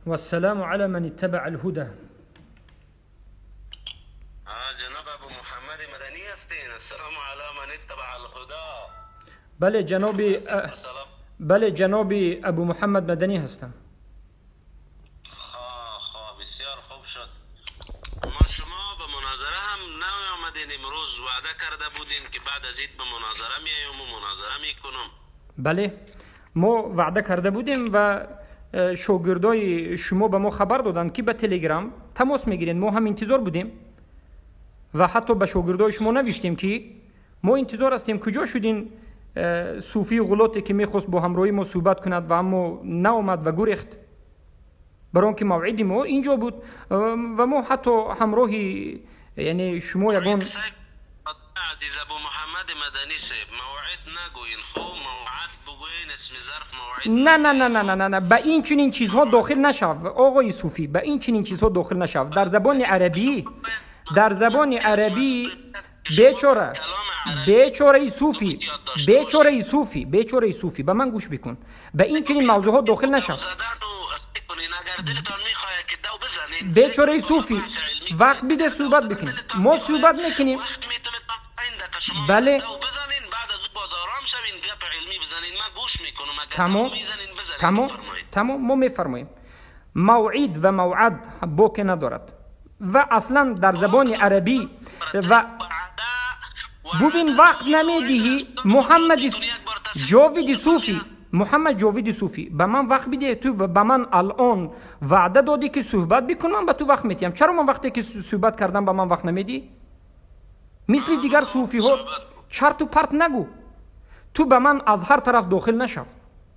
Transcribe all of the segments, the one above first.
والسلام على من اتبع الهدى. جناب ابو محمد مدنی هستین. السلام علی من اتبع الهدى. بله جناب، بله جناب ابو محمد مدنی هستم. خب بسیار خوب شد. ما شما به مناظره هم نیامدین امروز، وعده کرده بودین که بعد از عید به مناظره میایم و مناظره میکنم. بله ما وعده کرده بودیم و شاگردای شما به ما خبر دادند که به تلگرام تماس میگیرین. ما هم انتظار بودیم و حتی به شاگردای شما نوشتیم که ما انتظار هستیم، کجا شدین صوفی غلاتی که میخواست با همراهی ما صحبت کند و اما نآمد و گریخت، برای که موعد ما اینجا بود و ما حتی همراهی یعنی شما یگان. عزیز ابو محمد مدنی صاحب، موعد نگوین، خب موعد بگوین، اسم ظرف موعد. نه نه نه نه نه نه، به این چنین چیزها داخل نشو آقای صوفی، به این چنین چیزها داخل نشو. در زبان عربی، در زبان عربی بیچاره، بیچاره صوفی، بیچاره صوفی، بیچاره صوفی، به من گوش بکن، به این چنین موضوعها داخل نشو. بیچاره صوفی وقت بده صحبت بکنیم، ما صحبت میکنیم. بله تمام تمام تمام، ما میفرماییم موعد و موعد باک ندارد و اصلا در زبان عربی و ببین وقت نمیدهی. محمد جاوید صوفی، محمد جاوید صوفی، به من وقت بده. تو به من الان وعده دادی که صحبت بکنم، به تو وقت میتیم. چرا من وقتی که صحبت کردم به من وقت نمیدی؟ مثل دیگر صوفی ها چرت و پرت نگو. تو به من از هر طرف داخل نشو.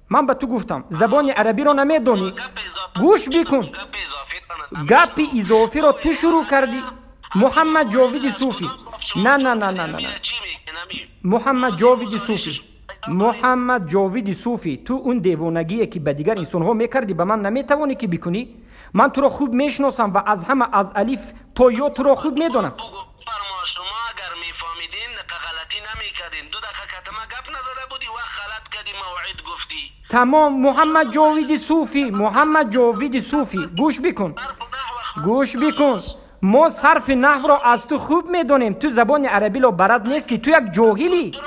من به تو گفتم زبان عربی رو نمیدونی، گوش بکن. گپ اضافی رو تو شروع کردی. محمد جاوید صوفی، نه نه نه نه نه، محمد جاوید صوفی، محمد جاوید صوفی، تو اون دیوانگیه که به دیگر انسان ها میکردی به من نمیتوانی که بکنی. من تو رو خوب میشناسم و از همه از الف تا یا تو رو خوب میدونم. شما اگر میفهمیدین غلطی نمیکردین. 2 دقیقه کتما گپ نزده بودی وقت غلط کردی، موعد گفتی. تمام. محمد جاوید صوفی، محمد جاوید صوفی، گوش بکن، گوش بکن. ما صرف نحو را از تو خوب میدونیم. تو زبان عربی را بلد نیستی، تو یک جاهلی.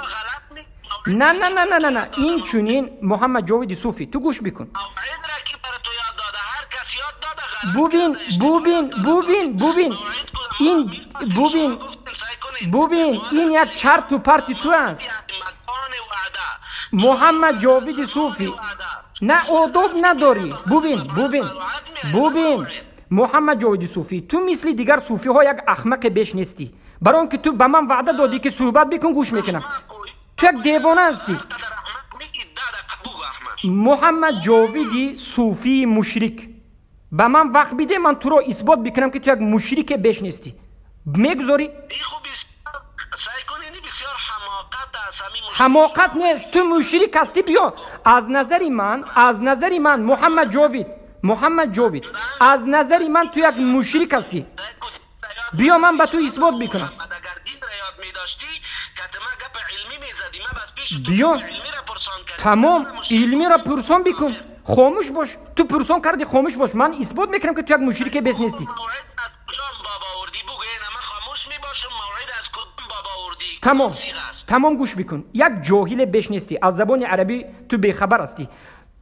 نه نه نه نه نه نه، این چنین محمد جاوید صوفی، تو گوش بکن. ببین ببین ببین ببین این، ببین ببین این یک چرت و پرت تو است. محمد جاوید صوفی، نه آداب نداری. ببین ببین ببین محمد جاوید صوفی، تو مثل دیگر صوفی ها یک احمق بیش نیستی. برای اینکه تو به من وعده دادی که صحبت بکن، گوش میکنم. تو یک دیوانه هستی. محمد جاویدی صوفی مشرک، به من وقت بده من تو رو اثبات بکنم که تو یک مشرک بیش نیستی. میگذاری؟ حماقت نیست، تو مشرک هستی. بیا از نظر من، از نظر من محمد جاوید، محمد جاوید، از نظر من تو یک مشرک هستی. بیا من به تو اثبات بکنم. بیا تمام علمی را پرسان بکن، خاموش باش. تو پرسان کردی، خاموش باش. من اثبات میکنم که تو یک مشرک بس نیستی. تمام تمام، گوش بکن. یک جاهل بیش نیستی، از زبان عربی تو بیخبر هستی.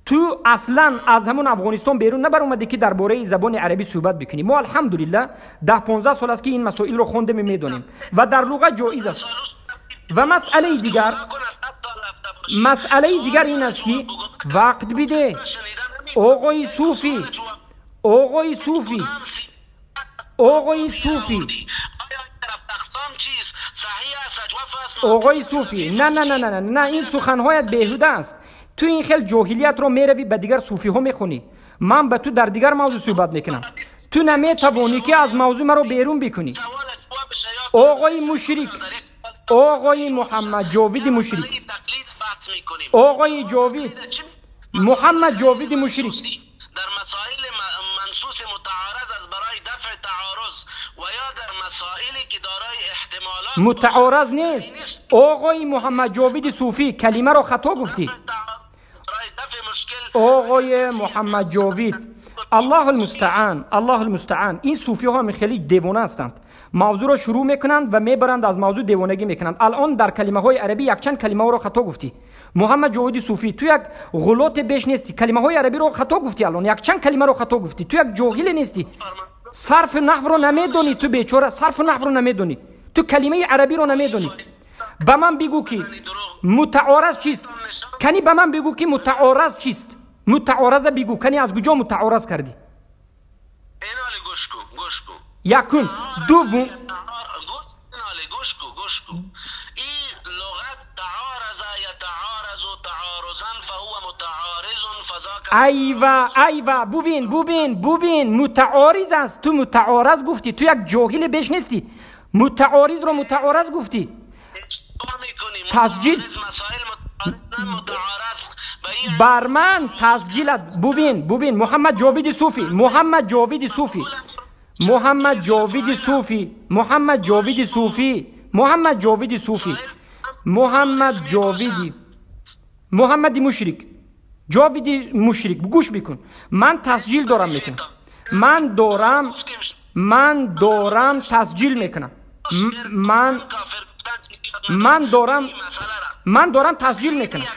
تو اصلا از همون افغانستان بیرون نبر اومدی که درباره زبان عربی صحبت بکنی. ما الحمدلله 10-15 سال است که این مسائل رو خوندیم، میدونیم و در لغت جایز است. و مسئله دیگر، مسئله دیگر این است که وقت بده آقای صوفی، آقای صوفی، آقای صوفی، آقای صوفی، نه نه نه نه نه، این سخنهایت بیهوده است. تو این خیل جاهلیت رو میروی به دیگر صوفی ها میخونی. من به تو در دیگر موضوع صحبت میکنم. تو نمیتوانی که از موضوع مرا بیرون بکنی. آقای مشرک، آقای محمد جاوید مشرک، آقای جاوید، محمد جاوید مشرک، در مسائل منصوص متعارض از برای دفع تعارض و یا در مسائلی که دارای احتمالات متعارض نیست. آقای محمد جاوید صوفی، کلمه را خطا گفتی. برای دفع مشکل Оғои Муҳаммад Ҷовид, Аллоҳ алмустаъан, Аллоҳ алмустаъан. Ин суфиҳо хеле девона ҳастанд. Мавзӯъро шурӯъ мекунанд ва мебаранд, аз мавзӯъ девонагӣ мекунанд. Алон дар калимаҳои арабӣ якчанд калимаҳоро хато гуфтӣ. Муҳаммад Ҷовиди суфӣ, ту як ғулоте беш нестӣ. Калимаҳои арабиро хато гуфтӣ, алон якчанд калимаро хато гуфтӣ. Ту як ҷоҳиле нестӣ. Сарфу наҳвро намедонӣ, ту бечора, сарфу наҳвро намедонӣ. Ту калимаи арабиро намедонӣ. Ба ман бигӯ ки мутаораз чист? Кани ба ман бигӯ ки мутаораз чист? Мутаораза бигӯ, кани аз куҷо мутаораз кардӣ? Якум, дуввум. Айва, айва, бубин, бубин, бубин, мутаориз аст. Ту мутаораз гуфтӣ, ту як ҷоҳиле беш нестӣ. Мутаоризро мутаораз гуфтӣ. Тасҷил бар ман тасҷилат. Бубин, бубин, Муҳаммад Ҷовиди суфӣ, Муҳаммад Ҷовиди суфӣ, Муҳаммад Ҷовиди суфӣ, Муҳаммад Ҷовиди суфӣ, Муҳаммад Ҷовиди суфӣ, Муҳаммад Ҷовиди, Муҳаммади мушрик, Ҷовиди мушрик, гӯш бикун. Ман тасҷил дорам мекунам. Ман дорам тасҷил мекунам. Ман дорам тасҷил мекунам.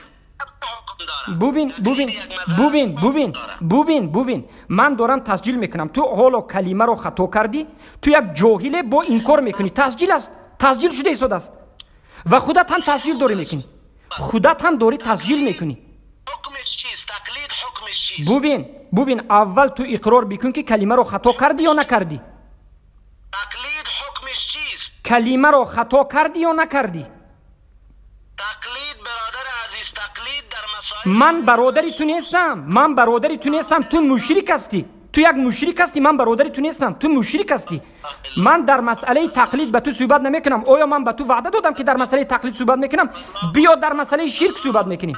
Бубин, бубин, бубин, бубин, бубин, бубин. Ман дорам тасҷил мекунам. Ту ҳоло калимаро хато кардӣ. Ту як ҷоҳиле бо инкор мекунӣ. Тасҷил аст. Тасҷил шуда истодааст. Ва худат ҳам тасҷил дорӣ мекунӣ. Худат ҳам дорӣ тасҷил мекунӣ. Бубин, бубин, аввал ту иқрор бикун ки калимаро хато кардӣ ё накардӣ. Калимаро хато кардӣ ё накардӣ? Ман бародари ту нестам. Ман бародари ту нестам. Ту мушрик ҳастӣ. Ту як мушрик ҳастӣ. Ман бародари ту нестам. Ту мушрик ҳастӣ. Ман дар масъалаи тақлид ба ту суҳбат намекунам. Оё ман ба ту ваъда додам ки дар масъалаи тақлид суҳбат мекунам? Биё дар масъалаи ширк суҳбат мекунем.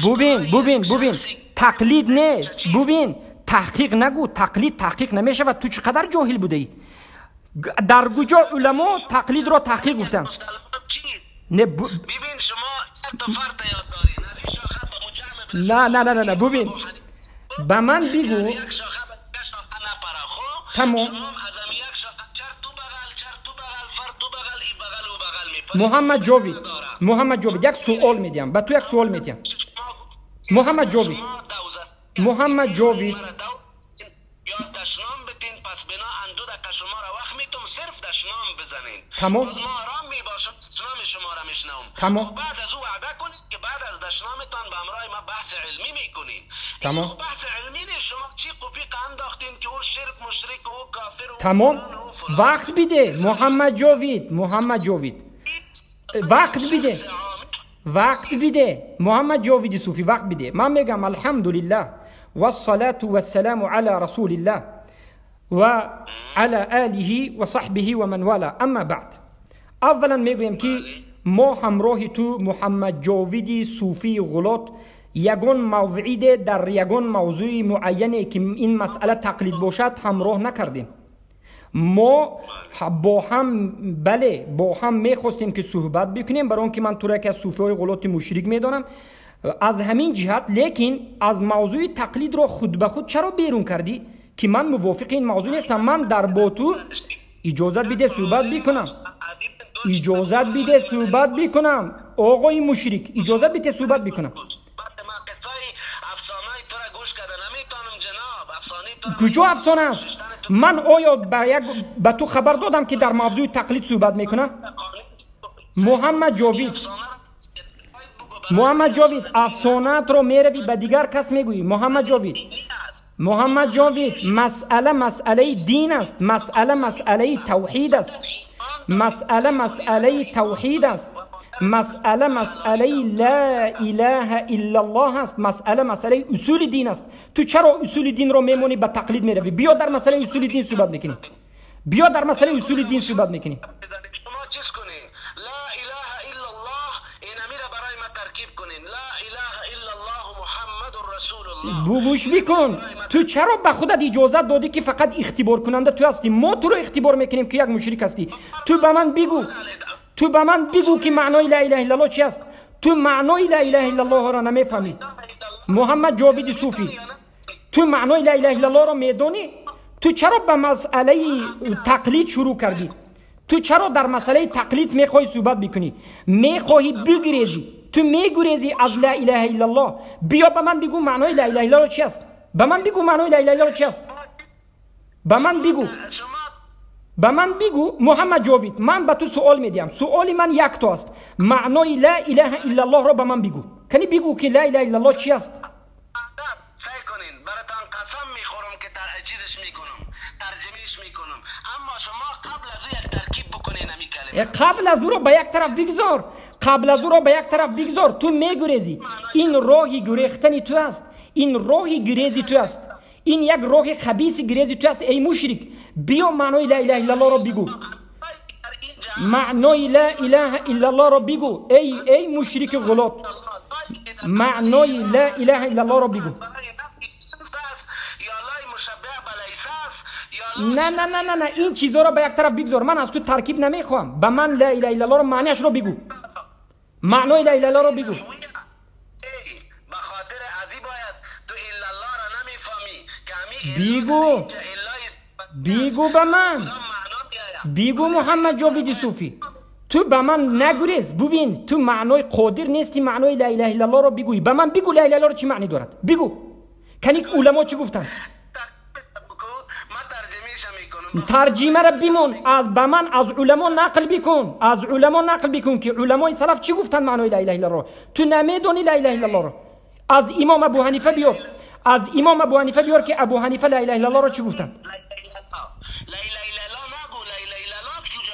Бубин, бубин, бубин. Тақлид не. Бубин, таҳқиқ нагӯ. Тақлид таҳқиқ намешавад. Ту чӣ қадар ҷоҳил будаӣ? Дар куҷо уламо тақлидро таҳқиқ гуфтанд? Не, на, на, на, на, бубин, ба ман бигӯ. Тамом. Муҳаммад Ҷовид, Муҳаммад Ҷовид, як суол медиҳам. Ба ту як суол медиҳам. Муҳаммад Ҷовид, Муҳаммад Ҷовид, тамом, тамом, тамом, тамом. Вақт биде, Муҳаммад Ҷовид, Муҳаммад Ҷовид, вақт биде, вақт биде, Муҳаммад Ҷовиди суфӣ, вақт биде. Ман мегам алҳамдулиллаҳ вассалату вассаламу ала расулиллаҳ ва ала олиҳи ва саҳбиҳи ва ман вала. Амма баъд, аввалан мегӯем ки мо ҳамроҳи ту Муҳаммад Ҷовиди суфии ғулот ягон мавъиде дар ягон мавзӯи муайяне ки ин масъала тақлид бошад ҳамроҳ накардем. Мо бо ҳам, бале, бо ҳам мехостем ки суҳбат бикунем, барои он ки ман туро яке аз суфиҳои ғулоти мушрик медонам. Аз ҳамин ҷиҳат, лекин аз мавзӯи тақлидро худ ба худ чаро берун кардӣ ки ман мувофиқи ин мавзӯъ нестам? Ман дар бо ту иҷозат биде суҳбат бикунам. Иҷозат биде суҳбат бикунам. Оғои мушрик, иҷозат биде суҳбат бикунам. Куҷо афсона аст? Ман оё ба ту хабар додам ки дар мавзӯи тақлид суҳбат мекунам? Муҳаммад Ҷовид, Муҳаммад Ҷовид, афсонаатро меравӣ ба дигар кас мегӯӣ. Муҳаммад Ҷовид, Муҳаммад Ҷовид, масъала масъалаи дин аст. Масъала масъалаи тавҳид аст. Масъала масъалаи тавҳид аст. Масъала масъалаи ла илаҳа иллаллоҳ аст. Масъала масъалаи усули дин аст. Ту чаро усули динро мемонӣ, ба тақлид меравӣ? Биё дар масъалаи усули дин суҳбат мекунем. Биё дар масъалаи усули дин суҳбат мекунем. Гӯш бикун. Ту чаро ба худат иҷозат додӣ ки фақат ихтиборкунанда ту ҳастӣ? Мо туро ихтибор мекунем ки як мушрик ҳастӣ. Ту ба ман бигӯ. Ту ба ман бигӯ ки маънои ла илаҳа иллаллоҳ чи аст. Ту маънои ла илаҳа иллаллоҳро намефаҳмӣ. Муҳаммад Ҷовиди Суфӣ, ту маънои ла илаҳа иллаллоҳро медонӣ? Ту чаро ба масъалаи тақлид шурӯъ кардӣ? Ту чаро дар масъалаи тақлид мехоҳӣ суҳбат бикунӣ? Мехоҳӣ бигрезӣ. Ту мегурезӣ аз ла илаҳа иллаллоҳ. Биё ба ман бигӯ маънои ла илаҳа иллаллоҳ чи аст. Ба ман бигӯ маънои ла илаҳа иллаллоҳ чи аст. Ба ман бигӯ. Ба ман бигӯ, Муҳаммад Ҷовид, ман ба ту суол медиҳам. Суоли ман якто аст. Маънои ла илаҳа иллаллоҳро ба ман бигӯ. Кани бигӯ ки ла илаҳа иллаллоҳ чи аст. قسم میخورم که چیزش میکنم، ترجمهش میکنم، اما شما قبل از او یک ترکیب بکنین امی کلمه. قبل از او رو به یک طرف بگذار. قبل از او رو به یک طرف بگذار. تو میگریزی. این راهی گریختن تو است. این راهی گریزی تو است. این یک راه خبیث گریزی تو است ای مشرک. بیا معنای لا اله الا الله رو بگو. معنای لا اله الا الله رو بگو ای مشرک غلط. معنای لا اله الا الله رو بگو. نه نه نه نه نه، این چیزا رو به یک طرف بگذار. من از تو ترکیب نمیخوام. به من لا اله الا الله رو معنیش رو بگو. معنای لا اله الا الله رو بگو. به خاطر ازی باید تو الا الله را نمیفهمی که بگو. بگو به من. بگو محمد جاوید صوفی. تو به من نگریز. ببین تو معنای قادر نیستی معنای لا اله الا الله رو بگویی. به من بگو لا اله الا الله رو چی معنی دارد. بگو. کنی علما چی گفتن؟ ترجمه را بیمون. از به من از علما نقل بکن. از علما نقل بکن که علمای سلف چی گفتن معنای لا اله الا الله. تو نمیدونی لا اله الا الله رو. از امام ابو حنیفه بیار. از امام ابو حنیفه بیار که ابو حنیفه لا اله الا الله رو چی گفتن.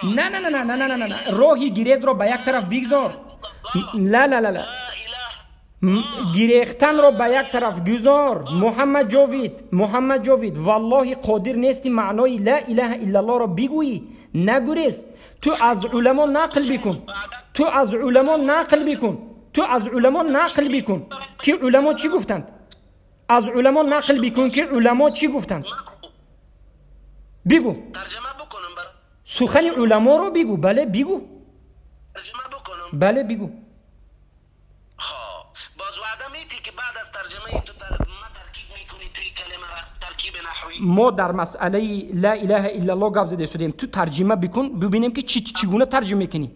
نه نه نه نه نه نه نه نه، راهی گریز رو به یک طرف بگذار. لا لا لا لا، گریختن رو به یک طرف گذار. محمد جاوید، محمد جاوید، والله قادر نیستی معنای لا اله الا الله رو بگویی. نگریز. تو از علما نقل بکن. تو از علما نقل بکن. تو از علما نقل بکن که علما چی گفتند. از علما نقل بکن که علما چی گفتند. بگو. سخن علما رو بگو. بله بگو. بله بگو. ما در مسئله لا اله الا الله گپ زده شدیم. تو ترجمه بکن ببینیم که چگونه ترجمه میکنی.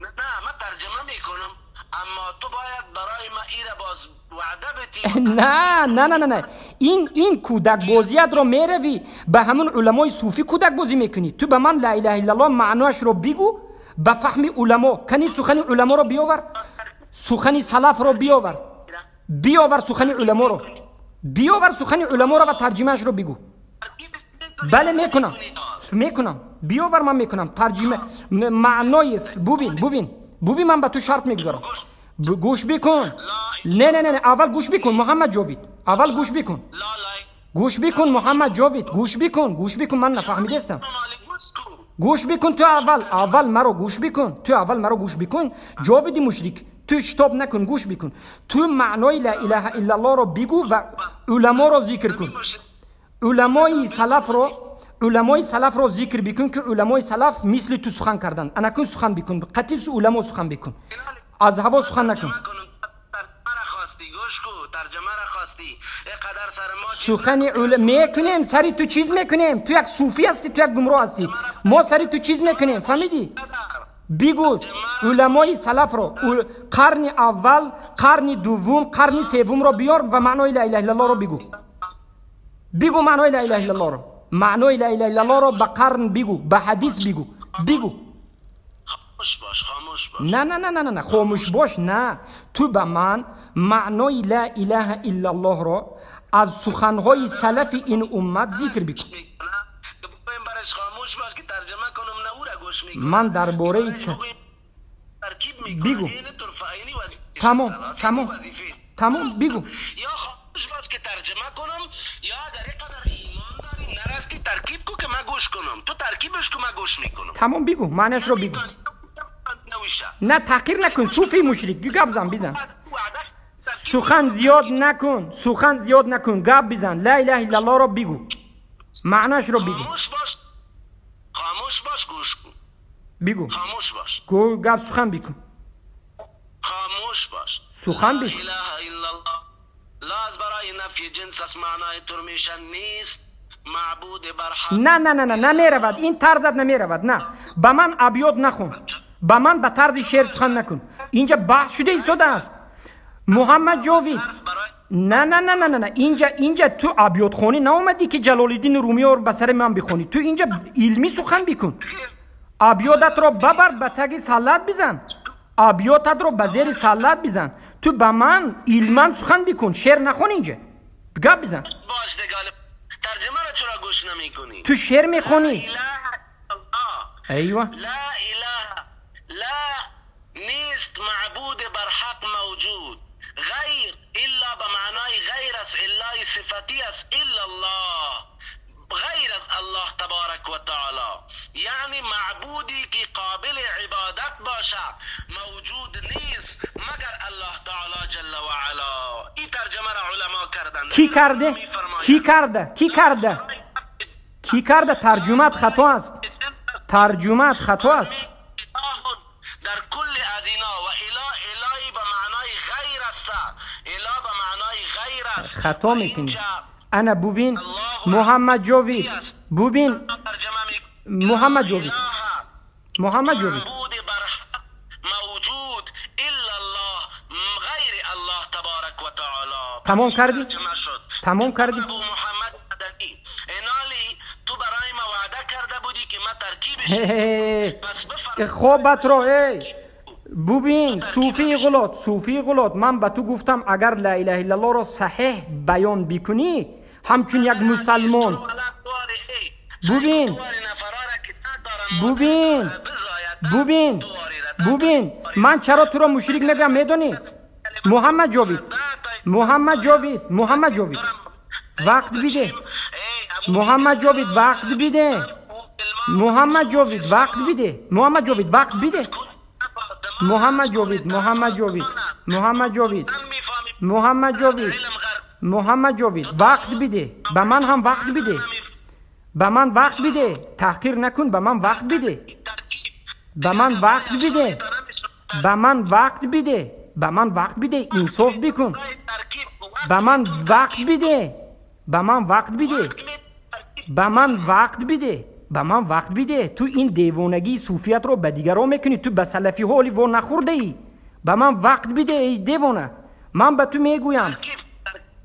نه من ترجمه میکنم، اما تو باید برای ما ایره باز وعده بدی. نه نه نه نه، این کودک بازیت رو میروی به همون علمای صوفی کودک بازی میکنی. تو به من لا اله الا الله معناش رو بگو به فهم علما. کنی سخن علما رو بیاور. سخن سلف رو بیاور. بیاور سخن علما رو. بیاور سخن علما رو و ترجمهش رو بگو. بله میکنم. میکنم. بیاور من میکنم. ترجمه معنای ببین ببین ببین، من به تو شرط میگذارم. گوش بکن. نه نه نه، اول گوش بکن محمد جاوید. اول گوش بکن. گوش بکن محمد جاوید. گوش بکن. گوش بکن، من نفهمیدستم. گوش بکن تو اول. اول مرا گوش بکن. تو اول مرا گوش بکن جاوید مشرک. تو شتاب نکن، گوش بکن. تو معنای لا اله الا الله رو بگو و علما رو ذکر کن. علمای سلف رو، علمای سلف رو ذکر بکن که علمای سلف مثل تو سخن کردن. انا سخن بکن. قطعی علما سخن بکن. از هوا سخن نکن. سخن میکنیم سری تو چیز میکنیم. تو یک صوفی هستی، تو یک گمراه هستی. ما سری تو چیز میکنیم. فهمیدی؟ بگو علمای سلف رو، قرن اول، قرن دوم، قرن سوم رو بیار و معنای لا اله الا الله رو بگو. بگو معنای لا اله الا الله رو. معنای لا اله الا الله رو به قرن بگو، به حدیث بگو. بگو. خاموش باش، خاموش باش. نه نه نه نه نه، خاموش باش نه. تو به من معنای لا اله الا الله رو از سخنهای سلف این امت ذکر بکن. من درباره بگو. تمام تمام تمام بگو. یا خاموش باش که ترجمه کنم، یا در قدر ایمان داری نرستی ترکیب کو که من گوش کنم. تو ترکیبش کو من گوش میکنم. تمام بگو معنیش رو بگو. نه تحقیر نکن صوفی مشرک. گپ زن بزن. سخن زیاد نکن. سخن زیاد نکن. گپ بزن. لا اله الا الله رو بگو. معناش رو بگو. خاموش باش. خاموش باش گوش کن. Бигӯ. Хомӯш бош. Гӯ, гап сухан бикун. Хомӯш бош. Сухан бикун. لا اله الا الله. لا از برای نفی جنس است معنای تر میشن نیست معبود برحق. نه نه نه نه نمیرود. این طرزت نمیرود. نه. به من ابیات نخون. به من به طرز شعر سخن نکن. اینجا بحث شده ایستاده است. محمد جاوید. نه نه نه نه نه نه اینجا تو ابیات خونی نامدی که جلال الدین رومی رو به سر من بخونی. تو اینجا علمی سخن بکن. ابیاتت رو ببر به تگ سلات بزن. ابیاتت رو به زیر سلات بزن. تو به من علما سخن بکن، شعر نخون اینجا. گپ بزن. باش دیگه. ترجمه رو چرا گوش نمیکنی؟ تو شعر میخونی. ایوه. لا اله لا نیست معبود برحق موجود غیر الا به معنای غیر است، الا صفتی است، الا الله، غیر از الله تبارک و تعالی. یعنی معبودی که قابل عبادت باشه موجود نیست مگر الله تعالی جل و علا. این ترجمه را علما کردند. کی کرده؟ کی کرده؟ کی کرده؟ کی کرده؟ ترجمت خطا است. ترجمت خطا است. در کل از اینا و اله الهی به معنای غیر است، اله به معنای غیر است. خطا میکنی. انا ببین محمد جاوید، ببین محمد جاوید، محمد جاوید موجود الا الله غیر الله تبارک و تعالی. تمام کردی؟ تمام کردی؟ ابو محمد مدنی انالی تو برای ما وعده کرده بودی که ما ترکیبش خوابت را ای ببین صوفی غلط، صوفی غلط. من به تو گفتم اگر لا اله الا الله را صحیح بیان بکنی همچون یک مسلمان. ببین ببین ببین ببین من چرا تو را مشرک نگم میدونی؟ محمد جاوید، محمد جاوید، محمد جاوید وقت بیده. محمد جاوید وقت بیده. محمد جاوید وقت بیده. محمد جاوید وقت بیده. محمد جاوید، محمد جاوید، محمد جاوید، محمد جاوید، محمد جاوید وقت بیده. به من هم وقت بیده. به من وقت بیده. تحقیر نکن. به من وقت بیده. به من وقت بیده. به من وقت بیده. به من وقت بیده. انصاف بکن. به من وقت بیده. به من وقت بیده. به من وقت بیده. به من وقت بیده. تو این دیوانگی صوفیت رو به دیگران میکنی. تو به سلفی ها وا نخورده ای. به من وقت بیده ای دیوانه. من به تو میگویم،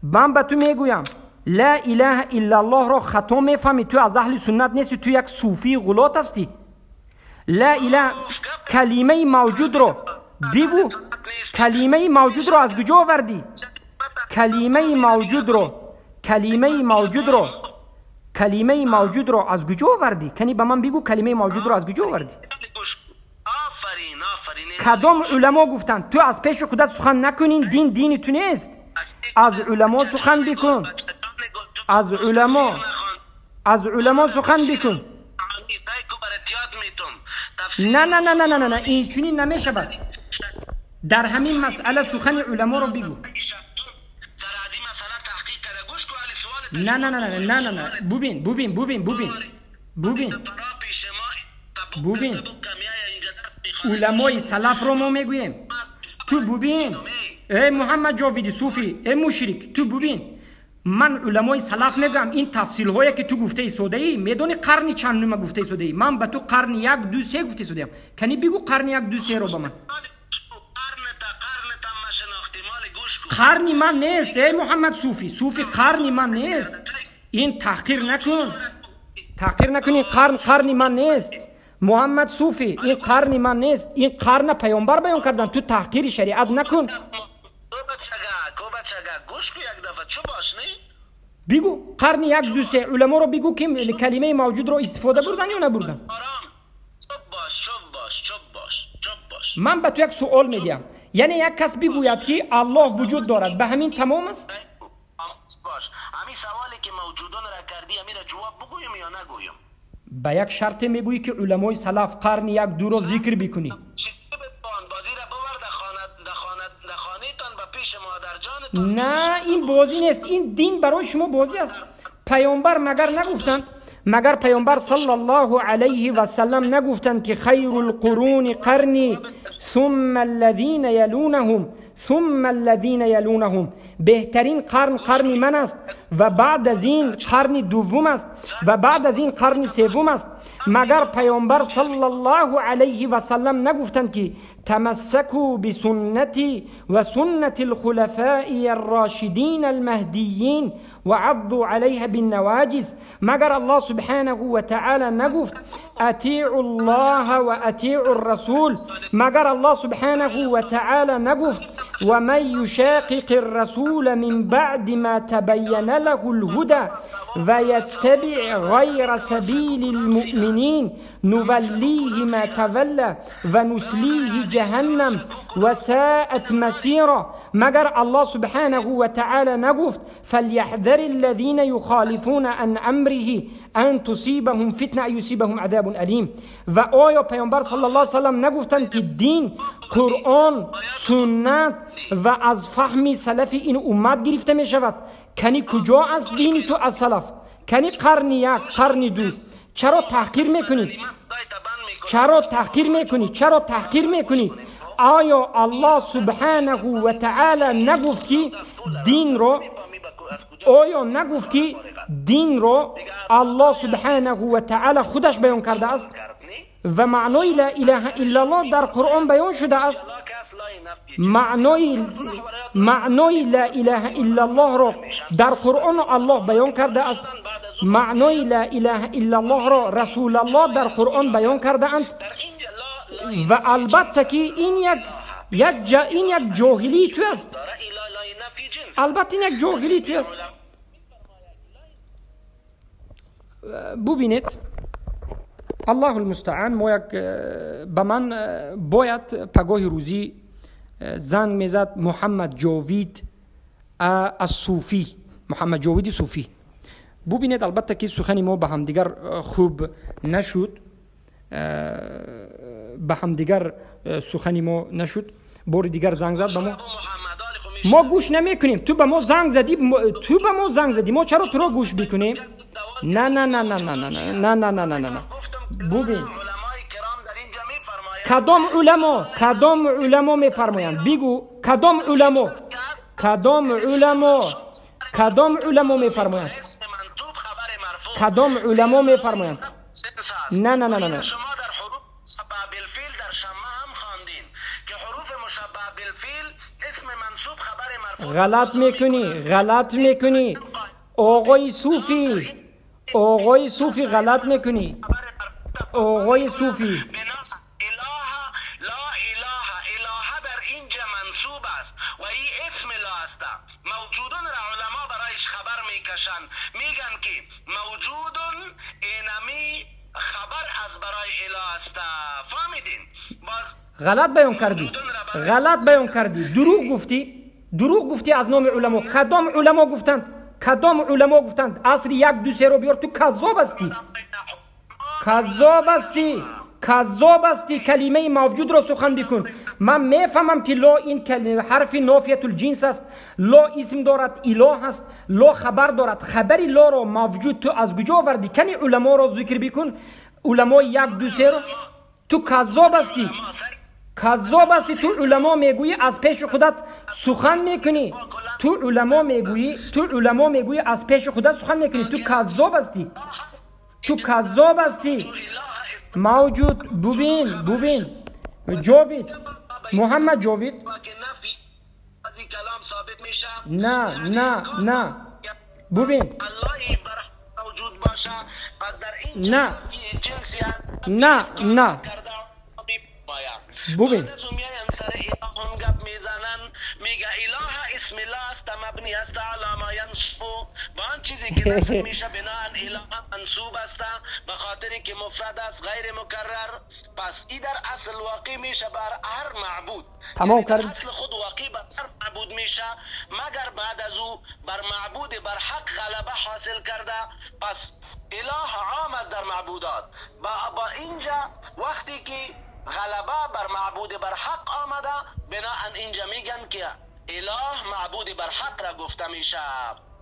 من به تو میگویم لا اله الا الله را خطا میفهمی. تو از اهل سنت نیستی. تو یک صوفی غلط هستی. لا اله کلمه موجود رو بگو. کلمه موجود رو از کجا آوردی؟ کلمه موجود رو، کلمه موجود رو، کلمه موجود رو از کجا آوردی؟ کنی به من بگو کلمه موجود رو از کجا آوردی؟ کدام علما گفتند؟ تو از پیش خودت سخن نکنین. دین دین تو نیست. از علما سخن بکن. از علما، از علما سخن بکن. نه نه نه نه نه نه این چنین نمیشود. در همین مسئله سخن علما رو بگو. نه نه نه نه نه نه نه ببین ببین ببین ببین ببین ببین علمای سلف رو ما میگوییم. تو ببین ای محمد جاوید صوفی، ای مشرک، تو ببین من علمای سلف میگم. این تفصیل هایی که تو گفته ایستاده ای میدونی قرن چندم گفته ایستاده ای؟ من به تو قرن 1 2 3 گفته ایستادم. کنی بگو قرن 1 2 3 رو به من. قرنی من نیست ای محمد صوفی. صوفی قرنی من نیست. این تحقیر نکن، تحقیر نکن. این قرن قرنی من نیست محمد صوفی. این قرنی من نیست. این قرن پیامبر بیان کردن. تو تحقیر شریعت نکن. بگو قرن 1 2 3 علما رو بگو که کلمه موجود رو استفاده بردن یا نبردن. من به تو یک سوال میدم. یعنی یک کس بگوید که الله وجود دارد، به همین تمام است؟ همین سوالی که موجودان را کردی همین را جواب بگویم یا نگویم؟ به یک شرط میگویی که علمای سلف قرن 1 2 را ذکر بکنی. نه این بازی نیست. این دین برای شما بازی است. پیامبر مگر نگفتند؟ магар пайғамбар саллаллоҳу алайҳи васаллам нагуфтанд ки хайрул қуруни қарни сумма аллазина ялунаҳум сумма аллазина ялунаҳум, беҳтарин қарн қарни ман аст ва баъд аз ин қарни дуввум аст ва баъд аз ин қарни севум аст. Магар пайғамбар саллаллоҳу алайҳи васаллам нагуфтанд ки тамассаку бисуннати ва суннати алхулафаи аррашидин алмаҳдиин ва аззу алайҳа биннаваҷиз? Магар Аллоҳ субҳанаҳу ва таъала нагуфт атиу ллоҳа ва атиу ррасул? Магар Аллоҳ субҳанаҳу ва таъала нагуфт ва ман юшоқиқи ррасула мин баъди ма табайяна лаҳу лҳуда ва яттабиъ ғайра сабили лмуъминин нуваллиҳи ма тавалла ва нуслиҳи ҷаҳаннам ва саат масира? Магар Аллоҳ субҳанаҳу ва таъала нагуфт фаляҳзари аллазина юхолифуна ан амриҳи ан тусибаҳум фитна ан юсибаҳум азабун алим? Ва оё пайғамбар саллаллоҳу алайҳи васаллам нагуфтанд ки дин Қуръон, суннат ва аз фаҳми салафи ин уммат гирифта мешавад? Кани куҷо аст дини ту аз салаф? Кани қарни як, қарни ду? Чаро таҳқир мекунӣ? Чаро таҳқир мекунӣ? Чаро таҳқир мекунӣ? Оё Аллоҳ субҳанаҳу ва таъала нагуфт ки динро, оё нагуфт ки динро Аллоҳ субҳанаҳу ва таъала худаш баён кардааст ва маънои ла илаҳа иллаллоҳ дар Қуръон баён шудааст? Маънои ла илаҳа иллаллоҳро дар Қуръон Аллоҳ баён кардааст. Маънои ла илаҳа иллаллоҳро Расулаллоҳ дар Қуръон баён кардаанд. Ва албатта ки ин як ҷоҳилии ту аст. Албатта ин як ҷоҳилии ту аст. Бубинед, Аллоҳу алмустаан, мо як ба ман бояд пагоҳи рӯзӣ занг мезад Муҳаммад Ҷовид аз Суфӣ, Муҳаммад Ҷовиди Суфӣ. Бубинед, албатта ки сухани мо ба ҳамдигар хуб нашуд, ба ҳамдигар сухани мо нашуд. Бори дигар занг зад ба мо. Мо гӯш намекунем. Ту ба мо занг задӣ, ту ба мо занг задӣ, мо чаро туро гӯш бикунем? На, на, на, на, на, на, на, на, на, на, на, на. Бубин, кадом уламо, кадом уламо мефармоянд? Бигӯ, кадом уламо, кадом уламо, кадом уламо мефармоянд? Кадом уламо мефармоянд? На, на, на, на, на. Ғалат мекунӣ, ғалат мекунӣ, оғои суфӣ, оғои суфӣ, ғалат мекунӣ, оғои суфӣ. Ғалат баён кардӣ, ғалат баён кардӣ, дурӯғ гуфтӣ, дурӯғ гуфтӣ аз номи уламо. Кадом уламо гуфтанд? Кадом уламо гуфтанд? Асри як, ду, серо биёр. Ту каззоб ҳастӣ, каззоб ҳастӣ, каззоб ҳастӣ. Калимаи мавҷудро сухан бикун. Ман мефаҳмам ки ло ин ҳарфи нофиятул ҷинс аст, ло исм дорад, илоҳ аст, ло хабар дорад. Хабари лоро мавҷуд ту аз куҷо овардӣ? Кани уламоро зикр бикун, уламои як, ду, серо. Ту каззоб ҳастӣ, каззоб ҳастӣ. Ту уламо мегӯӣ, аз пеши худат сухан мекунӣ. Ту уламо мегӯӣ, ту уламо мегӯӣ, аз пеши худат сухан мекунӣ. Ту каззоб ҳастӣ, ту каззоб ҳастӣ. Мавҷуд, бубин, бубин, Ҷовид, Муҳаммад Ҷовид. На, на, на, бубин, на, на, на, бубин. Тамом кард. غلبه بر معبود بر حق آمده، بناء اینجا میگن که اله معبود بر حق را گفته میشه.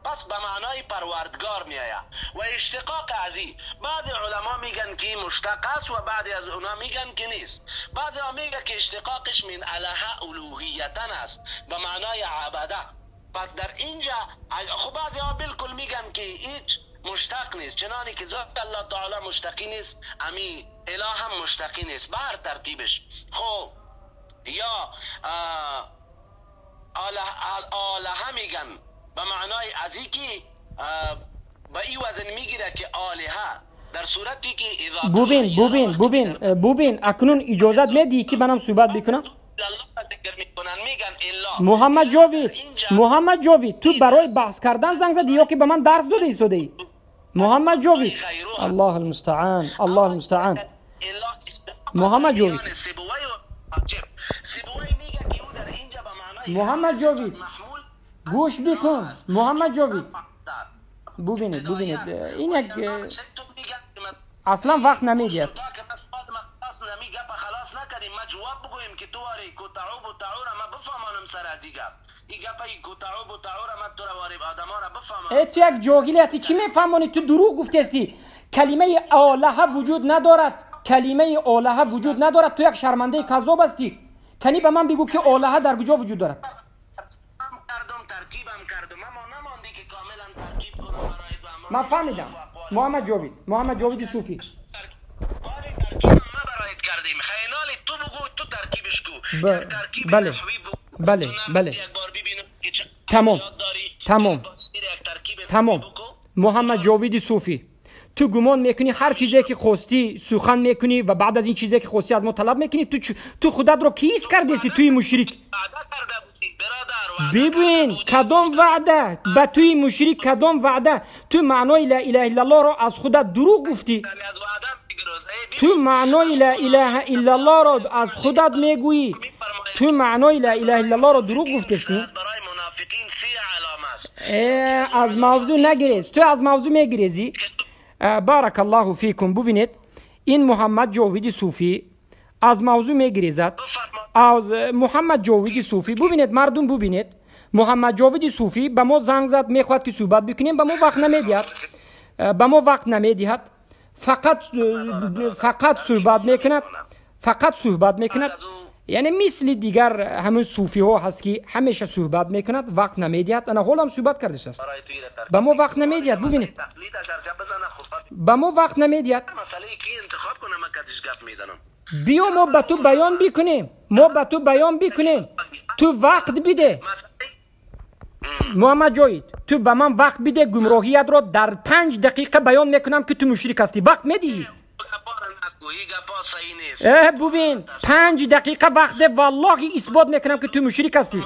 پس به معنای پروردگار می آید و اشتقاق ازی بعضی علما میگن که مشتق است و بعضی از اونا میگن که نیست. بعضی ها میگن که اشتقاقش من اله الوهیتا است به معنای عبده. پس در اینجا خب بعضی ها بالکل میگن که هیچ مشتق نیست، چنانی که ذات الله تعالی مشتقی نیست، امی اله هم مشتقی نیست به هر ترتیبش. خب یا آله میگن به معنای ازی که به این وزن میگیره که آلهه، در صورتی که ببین ببین ببین ببین اکنون اجازت میدی که منم صحبت بکنم؟ محمد جاوید، محمد جاوید، تو برای بحث کردن زنگ زدی یا که به من درس داده ایستادی؟ محمد جاوید، الله المستعان، الله المستعان. محمد جاوید، محمد جاوید گوش بکن. محمد جاوید ببینید ببینید این یک اصلا وقت نمیدید. تو یک جاهلی هستی، چی میفهمانی؟ تو دروغ گفتی هستی. کلمه آله وجود ندارد، کلمه آله وجود ندارد. تو یک شرمنده کذاب هستی. کنی به من بگو که آله در کجا وجود دارد؟ من فهمیدم. محمد جاوید، محمد جاوید صوفی. بله بله بله تمام تمام تمام. محمد جاوید صوفی، تو گمان میکنی هر چیزی که خواستی سخن میکنی و بعد از این چیزی که خواستی از ما طلب میکنی. تو خودت رو کیس کردی؟ توی مشرک. ببین کدام وعده به توی مشرک، کدام وعده؟ تو معنای لا اله الا الله رو از خودت دروغ گفتی. تو معنای لا اله الا الله رو از خودت میگویی. تو معنای لا اله الا الله رو دروغ گفتستی. از موضوع نگریز، تو از موضوع میگریزی. بارک الله فیکم. ببینید این محمد جاوید صوفی از موضوع میگریزد. از محمد جاوید صوفی ببینید مردم، ببینید محمد جاوید صوفی به ما زنگ زد، میخواد که صحبت بکنیم، به ما وقت نمیدهد، به ما وقت نمیدهد. فقط صحبت میکند، فقط صحبت میکند. یعنی مثل دیگر همون صوفی ها هست که همیشه صحبت میکند، وقت نمیدهد. انا حالا هم صحبت کرده است، به ما وقت نمیدهد. ببینید به ما وقت نمیدهد. بیا ما به تو بیان بکنیم، ما به تو بیان بکنیم، تو وقت بده. محمد جاوید تو به من وقت بده، گمراهیت را در 5 دقیقه بیان میکنم که تو مشرک هستی. وقت میدهی؟ ببین 5 دقیقه وقت، والله اثبات میکنم که تو مشرک هستی.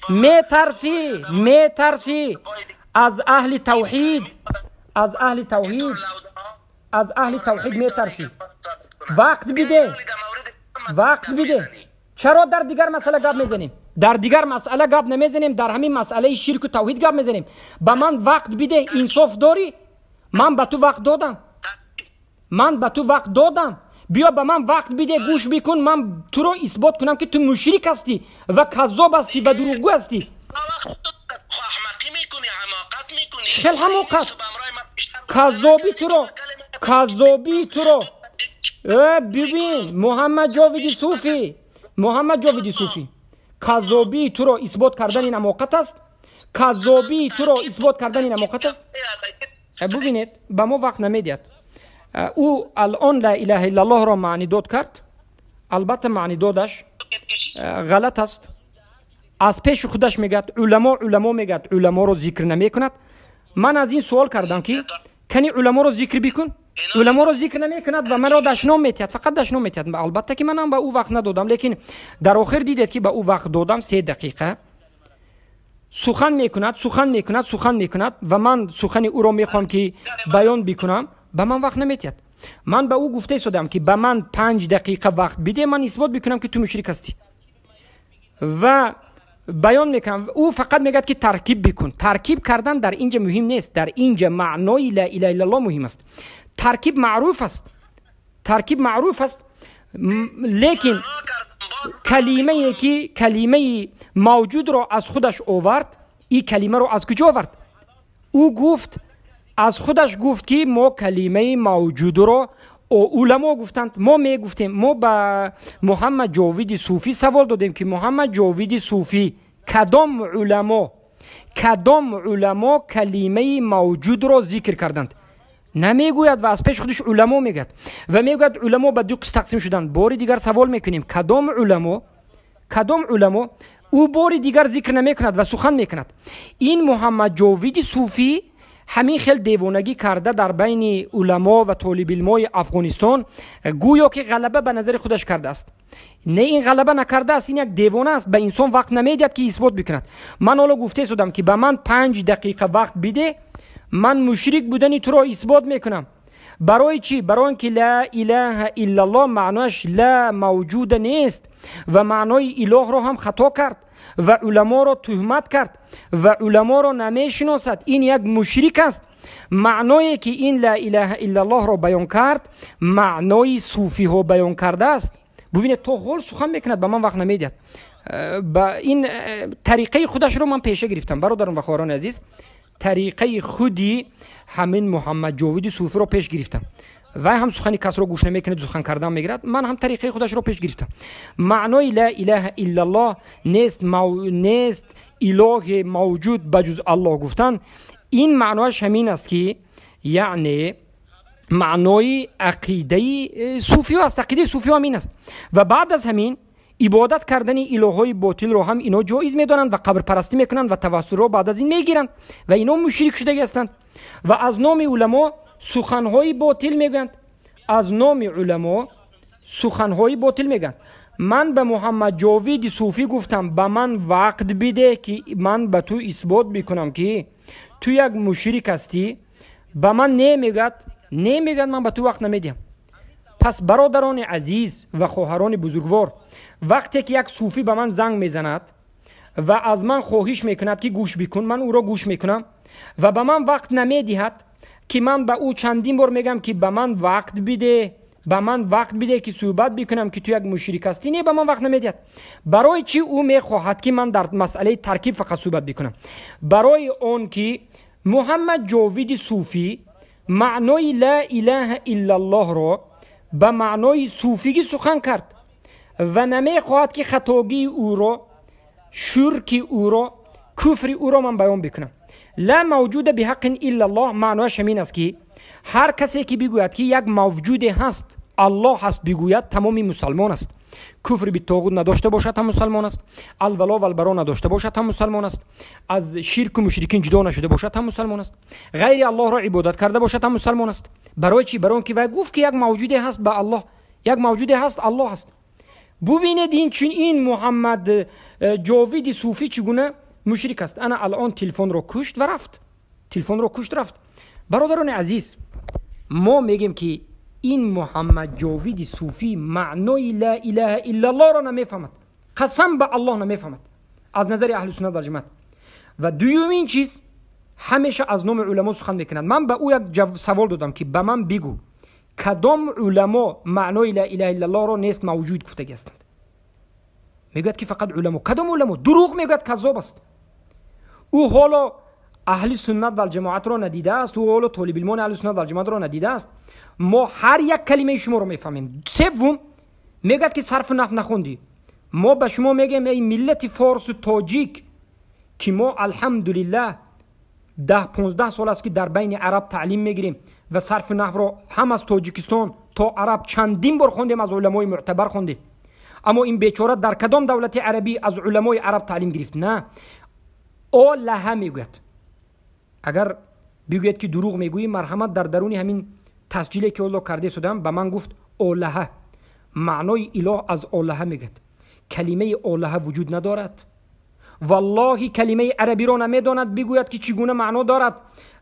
میترسی، میترسی از اهل توحید، از اهل توحید، از اهل توحید میترسی. وقت بده، وقت بده. چرا در دیگر مسئله گپ میزنیم؟ در دیگر مسئله گپ نمیزنیم، در همین مسئله شرک و توحید گپ میزنیم. به من وقت بده. انصاف داری؟ من به تو وقت دادم، من به تو وقت دادم. بیا به من وقت بده، گوش بکن، من تو رو اثبات کنم که تو مشرک هستی و کذاب هستی و دروغگو هستی. چه حماقت؟ کذابی تو رو، کذابی تو رو. ببین محمد جاوید صوفی، محمد جاوید صوفی، کذابی تو رو اثبات کردن این حماقت است. کذابی تو رو اثبات کردن این حماقت است. ببینید به ما وقت نمیدهد. او الان لا اله الا الله را معنی داد کرد. البته معنی دادش غلط است. از پیش خودش میگد علما، علما میگد، علما رو ذکر نمیکند. من از این سوال کردم که کنی علما رو ذکر بکن، علما رو ذکر نمیکند و من را دشنام میتید، فقط دشنام میتید. البته که منم به او وقت ندادم، لیکن در آخر دیدید که به او وقت دادم. 3 دقیقه سخن میکند، سخن میکند، سخن میکند و من سخن او را میخوام که بیان بکنم، به من وقت نمیتید. من به او گفته شدم که به من 5 دقیقه وقت بده، من اثبات بکنم که تو مشرک هستی و بیان میکنم. او فقط میگه که ترکیب بکن. ترکیب کردن در اینجا مهم نیست، در اینجا معنای لا اله الا الله مهم است. ترکیب معروف است، ترکیب معروف است، لیکن کلمه که کلمه موجود را از خودش آورد، Ин калимаро аз куҷо овард? Ӯ гуфт, аз худаш гуфт, ки мо калимаи мавҷудро уламо гуфтанд. Мо мегуфтем, мо ба Муҳаммад Ҷовиди Суфӣ савол додем, ки Муҳаммад Ҷовиди Суфӣ, кадом уламо калимаи мавҷудро зикр карданд? Намегӯяд ва аз пеши худаш уламо мегӯяд ва мегӯяд, уламо ба ду қисм тақсим шуданд. Бори дигар савол мекунем: кадом уламо? Кадом уламо? Ӯ бори дигар зикр намекунад ва сухан мекунад. Ин Муҳаммад Ҷовиди Суфӣ ҳамин хел девонагӣ карда, дар байни уламо ва толибилмои Афғонистон гӯё ки ғалаба ба назари худаш кардааст. Не, ин ғалаба накардааст, ин як девона аст, ба инсон вақт намедиҳад, ки исбот бикунад. Ман ҳоло гуфта истодам, ки ба ман 5 дақиқа вақт биде, ман мушрик будани туро исбот мекунам. Барои чӣ? Барои он ки ла илаҳа иллаллоҳ маънояш ла мавҷуда нест ва маънои илоҳро ҳам хато кард ва уламоро туҳмат кард ва уламоро намешиносад. Ин як мушрик аст. Маъное ки ин ла илаҳа иллаллоҳро баён кард, маънои суфиҳо баён кардааст. Бубинед, то ҳол сухан мекунад, ба ман вақт намедиҳад. Ба ин тариқаи худашро ман пеша гирифтам, бародарон ва хоҳарони азиз, тариқаи худи ҳамин Муҳаммад Ҷовиди Суфиро пеш гирифтам. Вай ҳам сухани касро гӯш намекунад, сухан кардан мегирад. Ман ҳам тариқаи худашро пеш гирифтам. Маънои ла илаҳа иллаллоҳ нест илоҳе мавҷуд ба ҷуз Аллоҳ гуфтан. Ин маънояш ҳамин аст, ки яъне маънои ақидаи суфиё аст. Ақидаи суфиё ҳамин аст. Ва баъд аз ҳамин ибодат кардани илоҳҳои ботилро ҳам ино ҷоиз медонанд ва қабрпарастӣ мекунанд ва тавассулро баъд аз ин мегиранд ва ино мушрик шудагӣ ҳастанд ва аз номи уламо суханҳои ботил мегӯянд, аз номи уламо суханҳои ботил мегӯянд. Ман ба Муҳаммад Ҷовиди Суфӣ гуфтам: ба ман вақт биде, ки ман ба ту исбот бикунам, ки ту як мушрик ҳастӣ. Ба ман не мегӯяд, не мегӯяд, ман ба ту вақт намедиҳам. Пас, бародарони азиз ва хоҳарони бузургвор, вақте ки як суфӣ ба ман занг мезанад ва аз ман хоҳиш мекунад, ки гӯш бикун, ман ӯро гӯш мекунам ва ба ман вақт намедиҳад, ки ман ба ӯ чандин бор мегӯям, ки ба ман вақт биде, ба ман вақт биде, ки суҳбат бикунам, ки ту як мушрик ҳастӣ. Не, ба ман вақт намедиҳад. Барои чӣ ӯ мехоҳад, ки ман дар масъалаи таркиб фақат суҳбат бикунам? Барои он ки Муҳаммад Ҷовиди Суфӣ маънои ла илаҳа иллаллоҳро ба маънои суфигӣ сухан кард ва намехоҳад, ки хатогии ӯро, ширки ӯро, куфри ӯро ман баён бикунам. Ла мавҷуда биҳаққин иллаллоҳ маънояш ҳамин аст, ки ҳар касе ки бигӯяд, ки як мавҷуде ҳаст, Аллоҳ ҳаст, бигӯяд, тамоми мусалмон аст. Куфри битоғут надошта бошад ҳам мусалмон аст, алвало валбаро надошта бошад ҳам мусалмон аст, аз ширку мушрикин ҷудо нашуда бошад ҳам мусалмон аст, ғайри Аллоҳро ибодат карда бошад ҳам мусалмон аст. Барои чӣ? Барои он ки вай гуфт, ки як мавҷуде ҳаст ба Аллоҳ, як мавҷуде ҳаст, Аллоҳ ҳаст. Бубинед, ин чун ин Муҳаммад Ҷовиди Суфӣ чӣ гуна мушрик аст. Ана алон телефонро кушт ва рафт, телефонро кушт, рафт. Бародарони азиз, мо мегем, ки ин Муҳаммад Ҷовиди Суфӣ маънои ла илаҳа иллаллоҳро намефаҳмад, қасам ба Аллоҳ, намефаҳмад аз назари аҳли суннат валҷамоат. Ва дуюмин чиз, ҳамеша аз номи уламо сухан мекунад. Ман ба ӯ як савол додам, ки ба ман бигӯ, кадом уламо маънои ла илаҳа иллаллоҳро нест мавҷуд гуфтагӣ ҳастанд? Мегӯяд, ки фақат уламо. Кадом уламо? Дурӯғ мегӯяд, каззоб аст. Ӯ ҳоло аҳли суннат валҷамоатро надидааст, ӯ ҳоло толибилмони аҳли суннат валҷамоатро надидааст. Мо ҳар як калимаи шуморо мефаҳмем. Севум, мегӯяд, ки сарфу наҳв нахондӣ. Мо ба шумо мегӯем, эй миллати форсу тоҷик, ки мо, алҳамдулиллаҳ, 10-15 сол аст, ки дар байни араб таълим мегирем ва сарфу наҳвро ҳам аз Тоҷикистон то араб чандин бор хондем, аз уламои мӯътабар хондем. Аммо ин бечора дар кадом давлати арабӣ аз уламои араб таълим гирифт? На, олаҳа мегӯяд. Агар бигӯяд, ки дурӯғ мегӯӣ, марҳамат, дар даруни ҳамин тасҷиле, ки ҳоло карда истодам, ба ман гуфт олаҳа, маънои илоҳ аз олаҳа мегӯяд. Калимаи олаҳа вуҷуд надорад. Валлоҳи, калимаи арабиро намедонад бигӯяд, ки чӣ гуна маъно дорад,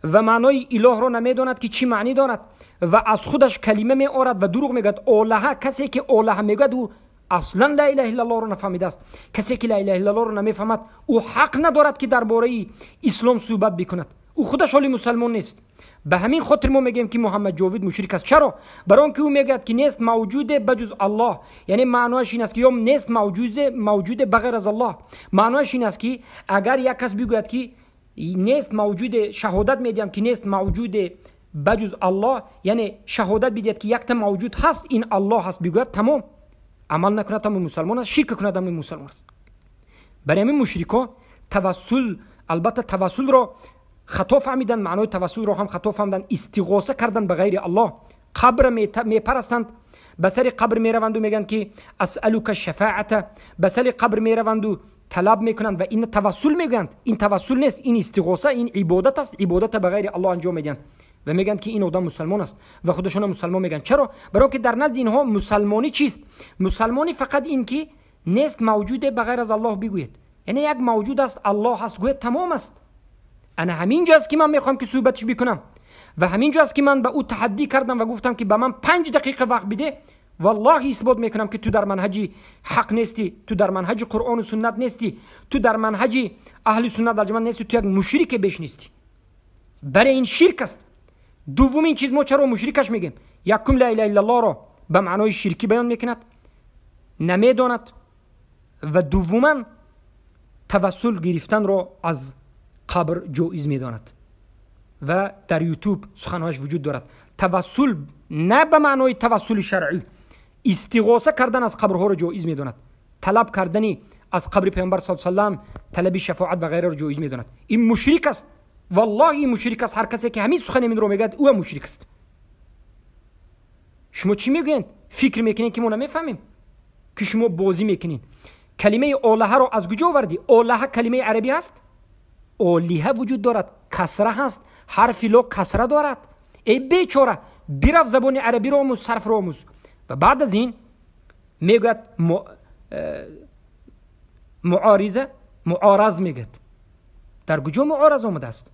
ва маънои илоҳро намедонад, ки чӣ маънӣ дорад, ва аз худаш калима меорад ва дурӯғ мегӯяд. Олаҳа, касе ки олаҳа мегӯяд, ӯ аслан ла илаҳа иллаллоҳро нафаҳмидааст. Касе ки ла илаҳа иллаллоҳро намефаҳмад, ӯ ҳақ надорад, ки дар бораи ислом суҳбат бикунад. Ӯ худаш ҳоли мусалмон нест. Ба ҳамин хотир мо мегӯем, ки Муҳаммад Ҷовид мушрик аст. Чаро? Барои он ки ӯ мегӯяд, ки нест мавҷуде ба ҷуз Аллоҳ. Яъне маънояш ин аст, ки ё нест мавҷуде ба ғайр аз Аллоҳ. Маънояш ин аст, ки агар як кас бигӯяд, ки Нест мавҷуде, шаҳодат медиҳам ки нест мавҷуде ба ҷуз Аллоҳ, яъне шаҳодат бидиҳад ки якта мавҷуд ҳаст, ин Аллоҳ ҳаст, бигӯяд, тамом. Амал накунад, ҳамин мусалмон аст, ширк кунад, ҳамин мусалмон аст. Барои ҳамин мушрикҳо тавассул, албатта тавассулро хато фаҳмиданд, маънои тавассулро ҳам хато фаҳмиданд, истиғоса кардан ба ғайри Аллоҳ. Қабр мепарастанд, ба сари қабр мераванду мегӯянд ки асалука шафаата, ба сари қабр мераванду талаб мекунанд ва ин тавассул мегӯянд. Ин тавассул нест, ин истиғоса, ин ибодат аст. Ибодата ба ғайри Аллоҳ анҷом медиҳанд ва мегӯянд ки ин одам мусалмон аст ва худашонро мусалмон мегӯянд. Чаро? Барои ки дар назди инҳо мусалмонӣ чист? Мусалмонӣ фақат ин ки нест мавҷуде ба ғайр аз Аллоҳ бигӯед, яъне як мавҷуд аст, Аллоҳ ҳаст, гӯяд, тамом аст. Ана ҳамин ҷо аст ки ман мехоҳам ки суҳбатш бикунам ва ҳамин ҷо аст ки ман ба ӯ таҳаддӣ кардам ва гуфтам ки ба ман 5 дақиқа вақт биде, валлоҳи исбот мекунам ки ту дар манҳаҷи ҳақ нестӣ, ту дар манҳаҷи Қуръону суннат нестӣ, ту дар манҳаҷи аҳли суннат вал ҷамоат нестӣ, ту як мушрике беш нестӣ. Барои ин ширк аст. Дуввумин чиз, мо чаро мушрикаш мегӯем? Якум, ла илаҳа иллаллоҳро ба маънои ширкӣ баён мекунад, намедонад, ва дуввуман тавассул гирифтанро аз қабр ҷоиз медонад ва дар Ютуб суханҳояш вуҷуд дорад. Тавассул на ба маънои тавассули шаръӣ, истиғоса кардан аз қабрҳоро ҷоиз медонад, талаб кардани аз қабри паёмбар саллаллоҳу алайҳи васаллам, талаби шафоат ва ғайраро ҷоиз медонад. Ин мушрик аст, валлоҳи ин мушрик аст. Ҳар касе ки ҳамин сухани минро мегӯяд, ӯ ҳам мушрик аст. Шумо чӣ мегӯянд? Фикр мекунед ки мо намефаҳмем ки шумо бозӣ мекунед? Калимаи олаҳаро аз куҷо овардӣ? Олаҳа калимаи арабӣ ҳаст? Олиҳа вуҷуд дорад, касра ҳаст, ҳарфи ло касра дорад. Эй бечора, бирав забони арабиро омӯз, сарфро омӯз. Ва баъд аз ин мегӯяд муориза, муораз мегӯяд. Дар куҷо муораз омадааст?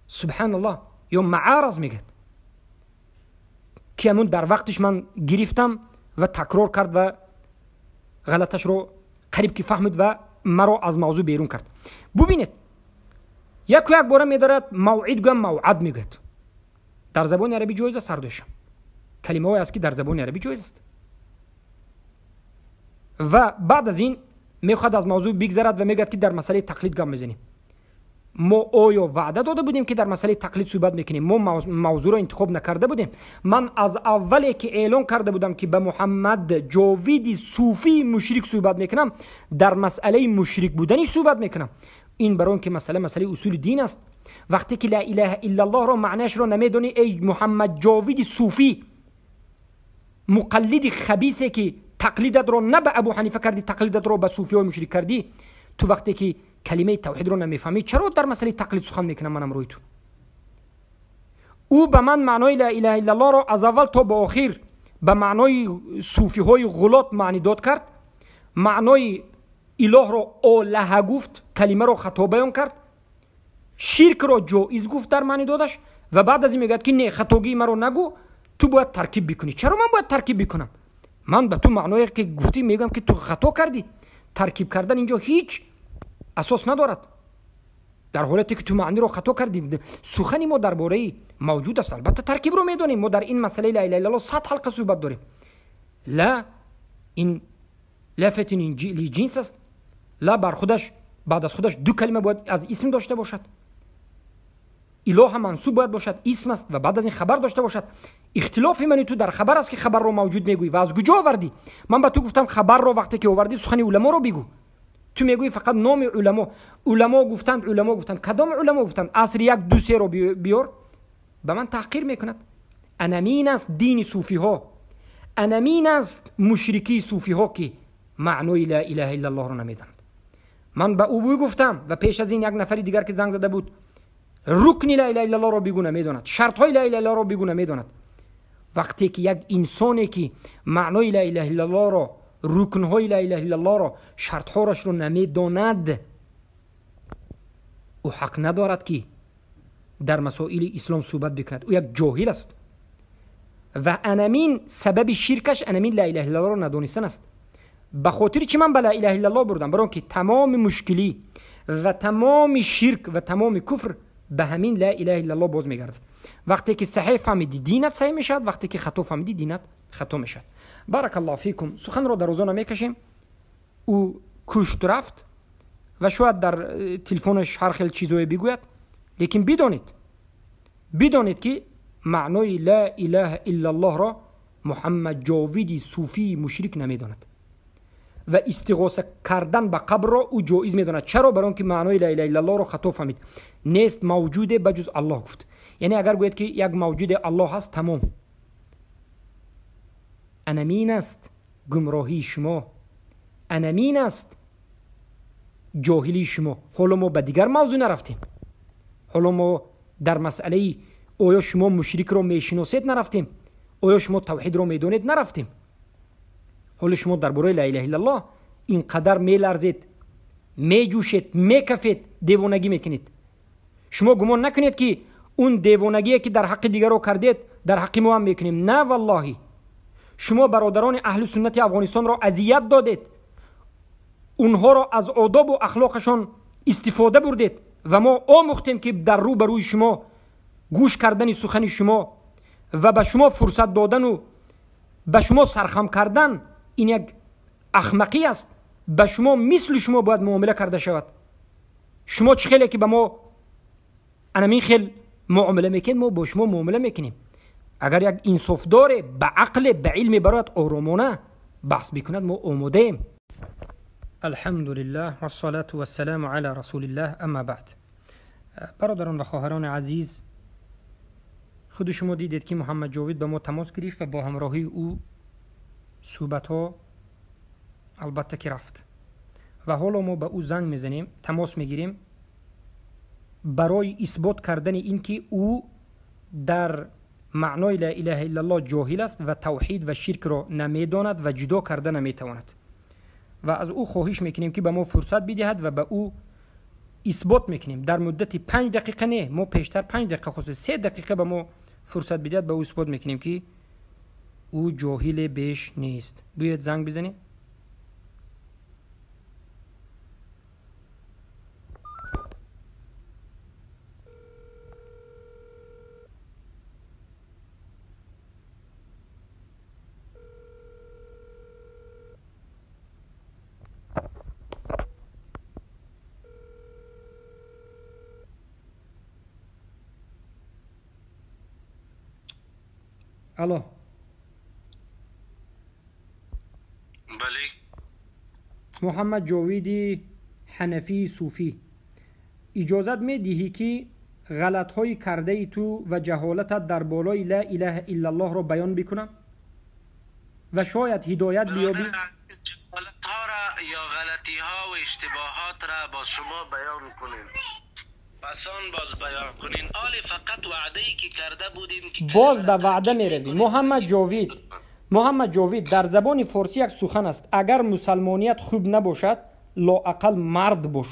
Субҳаналлоҳ. Ё маараз мегӯяд ки ҳамун дар вақтиш ман гирифтам ва такрор кард ва ғалаташро қариб ки фаҳмид ва маро аз мавзӯъ берун кард. Бубинед, яку як бора медорад мавъид гӯям, мавъад мегӯяд. Дар забони арабӣ ҷоиз аст ҳардуяшам. Калимаҳое аст ки дар забони арабӣ ҷоиз аст. Ва баъд аз ин мехоҳад аз мавзӯъ бигзарад ва мегӯяд ки дар масъалаи тақлид гап мезанем. Мо оё ваъда дода будем ки дар масъалаи тақлид суҳбат мекунем? Мо мавзӯъро интихоб накарда будем. Ман аз аввале ки эълон карда будам ки ба Муҳаммад Ҷовиди суфии мушрик суҳбат мекунам, дар масъалаи мушрик буданиш суҳбат мекунам. Ин барои он ки масъала масъалаи усули дин аст. Вақте ки ла илаҳа иллаллоҳро маънаяшро намедонӣ, эй Муҳаммад Ҷовиди суфӣ, муқаллиди хабисе ки тақлидатро на ба Абу Ҳанифа кардӣ, тақлидатро ба суфиҳои мушрик кардӣ, ту вақте ки калимаи тавҳидро намефаҳмӣ, чаро дар масъалаи тақлид сухан мекунам манам рӯи ту? Ӯ ба ман маънои ла илаҳа иллаллоҳро аз аввал то ба охир ба маънои суфиҳои ғулот маъни дод кард, маънои илоҳро олаҳа гуфт, калимаро хато баён кард, ширкро ҷоиз гуфт дар маъни додаш, ва баъд аз ин мегӯяд ки не, хатогии маро нагӯ, ту бояд таркиб бикунӣ. Чаро ман бояд таркиб бикунам? Ман ба ту маъное ки гуфтӣ мегӯям ки ту хато кардӣ. Таркиб кардан инҷо ҳеҷ асос надорад. Дар ҳолате ки ту маъниро хато кардӣ, сухани мо дар бораи мавҷуд аст. Албатта таркибро медонем. Мо дар ин масъалаи ла илаҳа иллаллоҳ 100 ҳалқа суҳбат дорем. Ла ин лафатин ли ҷинс аст. Ла бар худаш, баъд аз худаш ду калима бояд аз исм дошта бошад. Илоҳа мансуб бояд бошад, исм аст ва баъд аз ин хабар дошта бошад. Ихтилофи мани ту дар хабар аст ки хабарро мавҷуд мегӯӣ ва аз куҷо овардӣ? Ман ба ту гуфтам хабарро вақте ки овардӣ сухани уламоро бигӯ. Ту мегӯӣ фақат номи уламо. Уламо гуфтанд, уламо гуфтанд. Кадом уламо гуфтанд? Асри 1, 2, 3-ро биёр. Ба ман таҳқир мекунад. Анамин аст дини суфиҳо. Анамин аст мушрикии суфиҳо ки маънои ла илаҳа иллаллоҳро намедонанд. Ман ба ӯ гуфтам ва пеш аз ин як нафари дигар ки занг зада буд, рукни ла илаҳа иллаллоҳро бигӯ намедонад, шартҳои ла илаҳа иллаллоҳро бигӯ намедонад. Вақте ки як инсоне ки маънои ла илаҳа иллаллоҳро, рукнҳои ла илаҳа иллаллоҳро, шартҳояшро намедонад, ӯ ҳақ надорад ки дар масоили ислом суҳбат бикунад. Ӯ як ҷоҳил аст ва анамин сабаби ширкаш анамин ла илаҳа иллаллоҳро надонистан аст. Ба хотири чӣ ман ба ла илаҳа иллаллоҳ бурдам? Барои он ки тамоми мушкилӣ ва тамоми ширк ва тамоми куфр ба ҳамин ла илаҳа иллаллоҳ боз мегардад. Вақте ки саҳеҳ фаҳмидӣ, динат саҳеҳ мешавад, вақте ки хато фаҳмидӣ, динат хато мешавад. Баракаллоҳу фикум. Суханро дарозо намекашем. Ӯ кушт рафт ва шояд дар телефонаш ҳар хел чизое бигӯяд, лекин бидонед ки маънои ла илаҳа иллаллоҳро Муҳаммад Ҷовиди суфии мушрик намедонад ва истиғоса кардан ба қабрро ӯ ҷоиз медонад. Чаро? Барои он ки маънои ла илаҳа иллаллоҳро хато фаҳмид. Нест мавҷуде ба ҷуз Аллоҳ гуфт. Яъне агар гӯяд ки як мавҷуде Аллоҳ ҳаст, тамом. Анамин аст гумроҳии шумо, анамин аст ҷоҳилии шумо. Ҳоло мо ба дигар мавзӯъ нарафтем. Ҳоло мо дар масъалаи оё шумо мушрикро мешиносед нарафтем, оё шумо тавҳидро медонед нарафтем. Ҳоло шумо дар бораи ла илаҳа иллаллоҳ ин қадар меларзед, меҷӯшед, мекафед, девонагӣ мекунед. Шумо гумон накунед ки он девонагие ки дар ҳаққи дигарро кардед дар ҳаққи мо ҳам мекунем. На валлоҳи, шумо бародарони аҳли суннати Афғонистонро азият додед, онҳоро аз одобу ахлоқашон истифода бурдед ва мо омӯхтем ки дар рӯ ба рӯи шумо гӯш кардани сухани шумо ва ба шумо фурсат додану ба шумо сархам кардан ин як ахмақӣ аст. Ба шумо мисли шумо бояд муомила карда шавад. Шумо чӣ хеле ки ба мо анамин хел муомила мекунед, мо бо шумо муомила мекунем. Агар як инсофдоре ба ақле ба илме барояд оромона баҳс бикунад, мо омодаем. Алҳамдулиллаҳ вассалату вассаламу ала расулиллаҳ, амма баъд. Бародарон ва хоҳарони азиз, худи шумо дидед ки Муҳаммад Ҷовид ба мо тамос гирифт ва бо ҳамроҳии ӯ суҳбатҳо албатта ки рафт ва ҳоло мо ба ӯ занг мезанем, тамос мегирем барои исбот кардани ин ки ӯ дар маънои ла илаҳа иллаллоҳ ҷоҳил аст ва тавҳид ва ширкро намедонад ва ҷудо карда наметавонад. Ва аз ӯ хоҳиш мекунем ки ба мо фурсат бидиҳад ва ба ӯ исбот мекунем дар муддати 5 дақиқа, не, мо пештар 5 дақиқа хостем, 3 дақиқа ба мо фурсат бидиҳад, ба ӯ исбот мекунем ки ӯ ҷоҳиле беш нест. Биёед занг бизанем. Алло. Бале. Муҳаммад Ҷовиди ҳанафии суфӣ, иҷозат медиҳӣ ки ғалатҳои кардаи ту ва ҷаҳолатат дар болои ла илаҳа иллаллоҳро баён бикунам ва шояд ҳидоят биёбӣ? ҷаҳолатҳоро ё ғалатиҳо ва иштибоҳотро бо шумо баён кунем, пасон боз баён кунин. Оли фақат ваъдае ки карда будем ки боз ба ваъда меравӣ. Муҳаммад Ҷовид, Муҳаммад Ҷовид, дар забони форсӣ як сухан аст: агар мусалмоният хуб набошад, лоақал мард бош.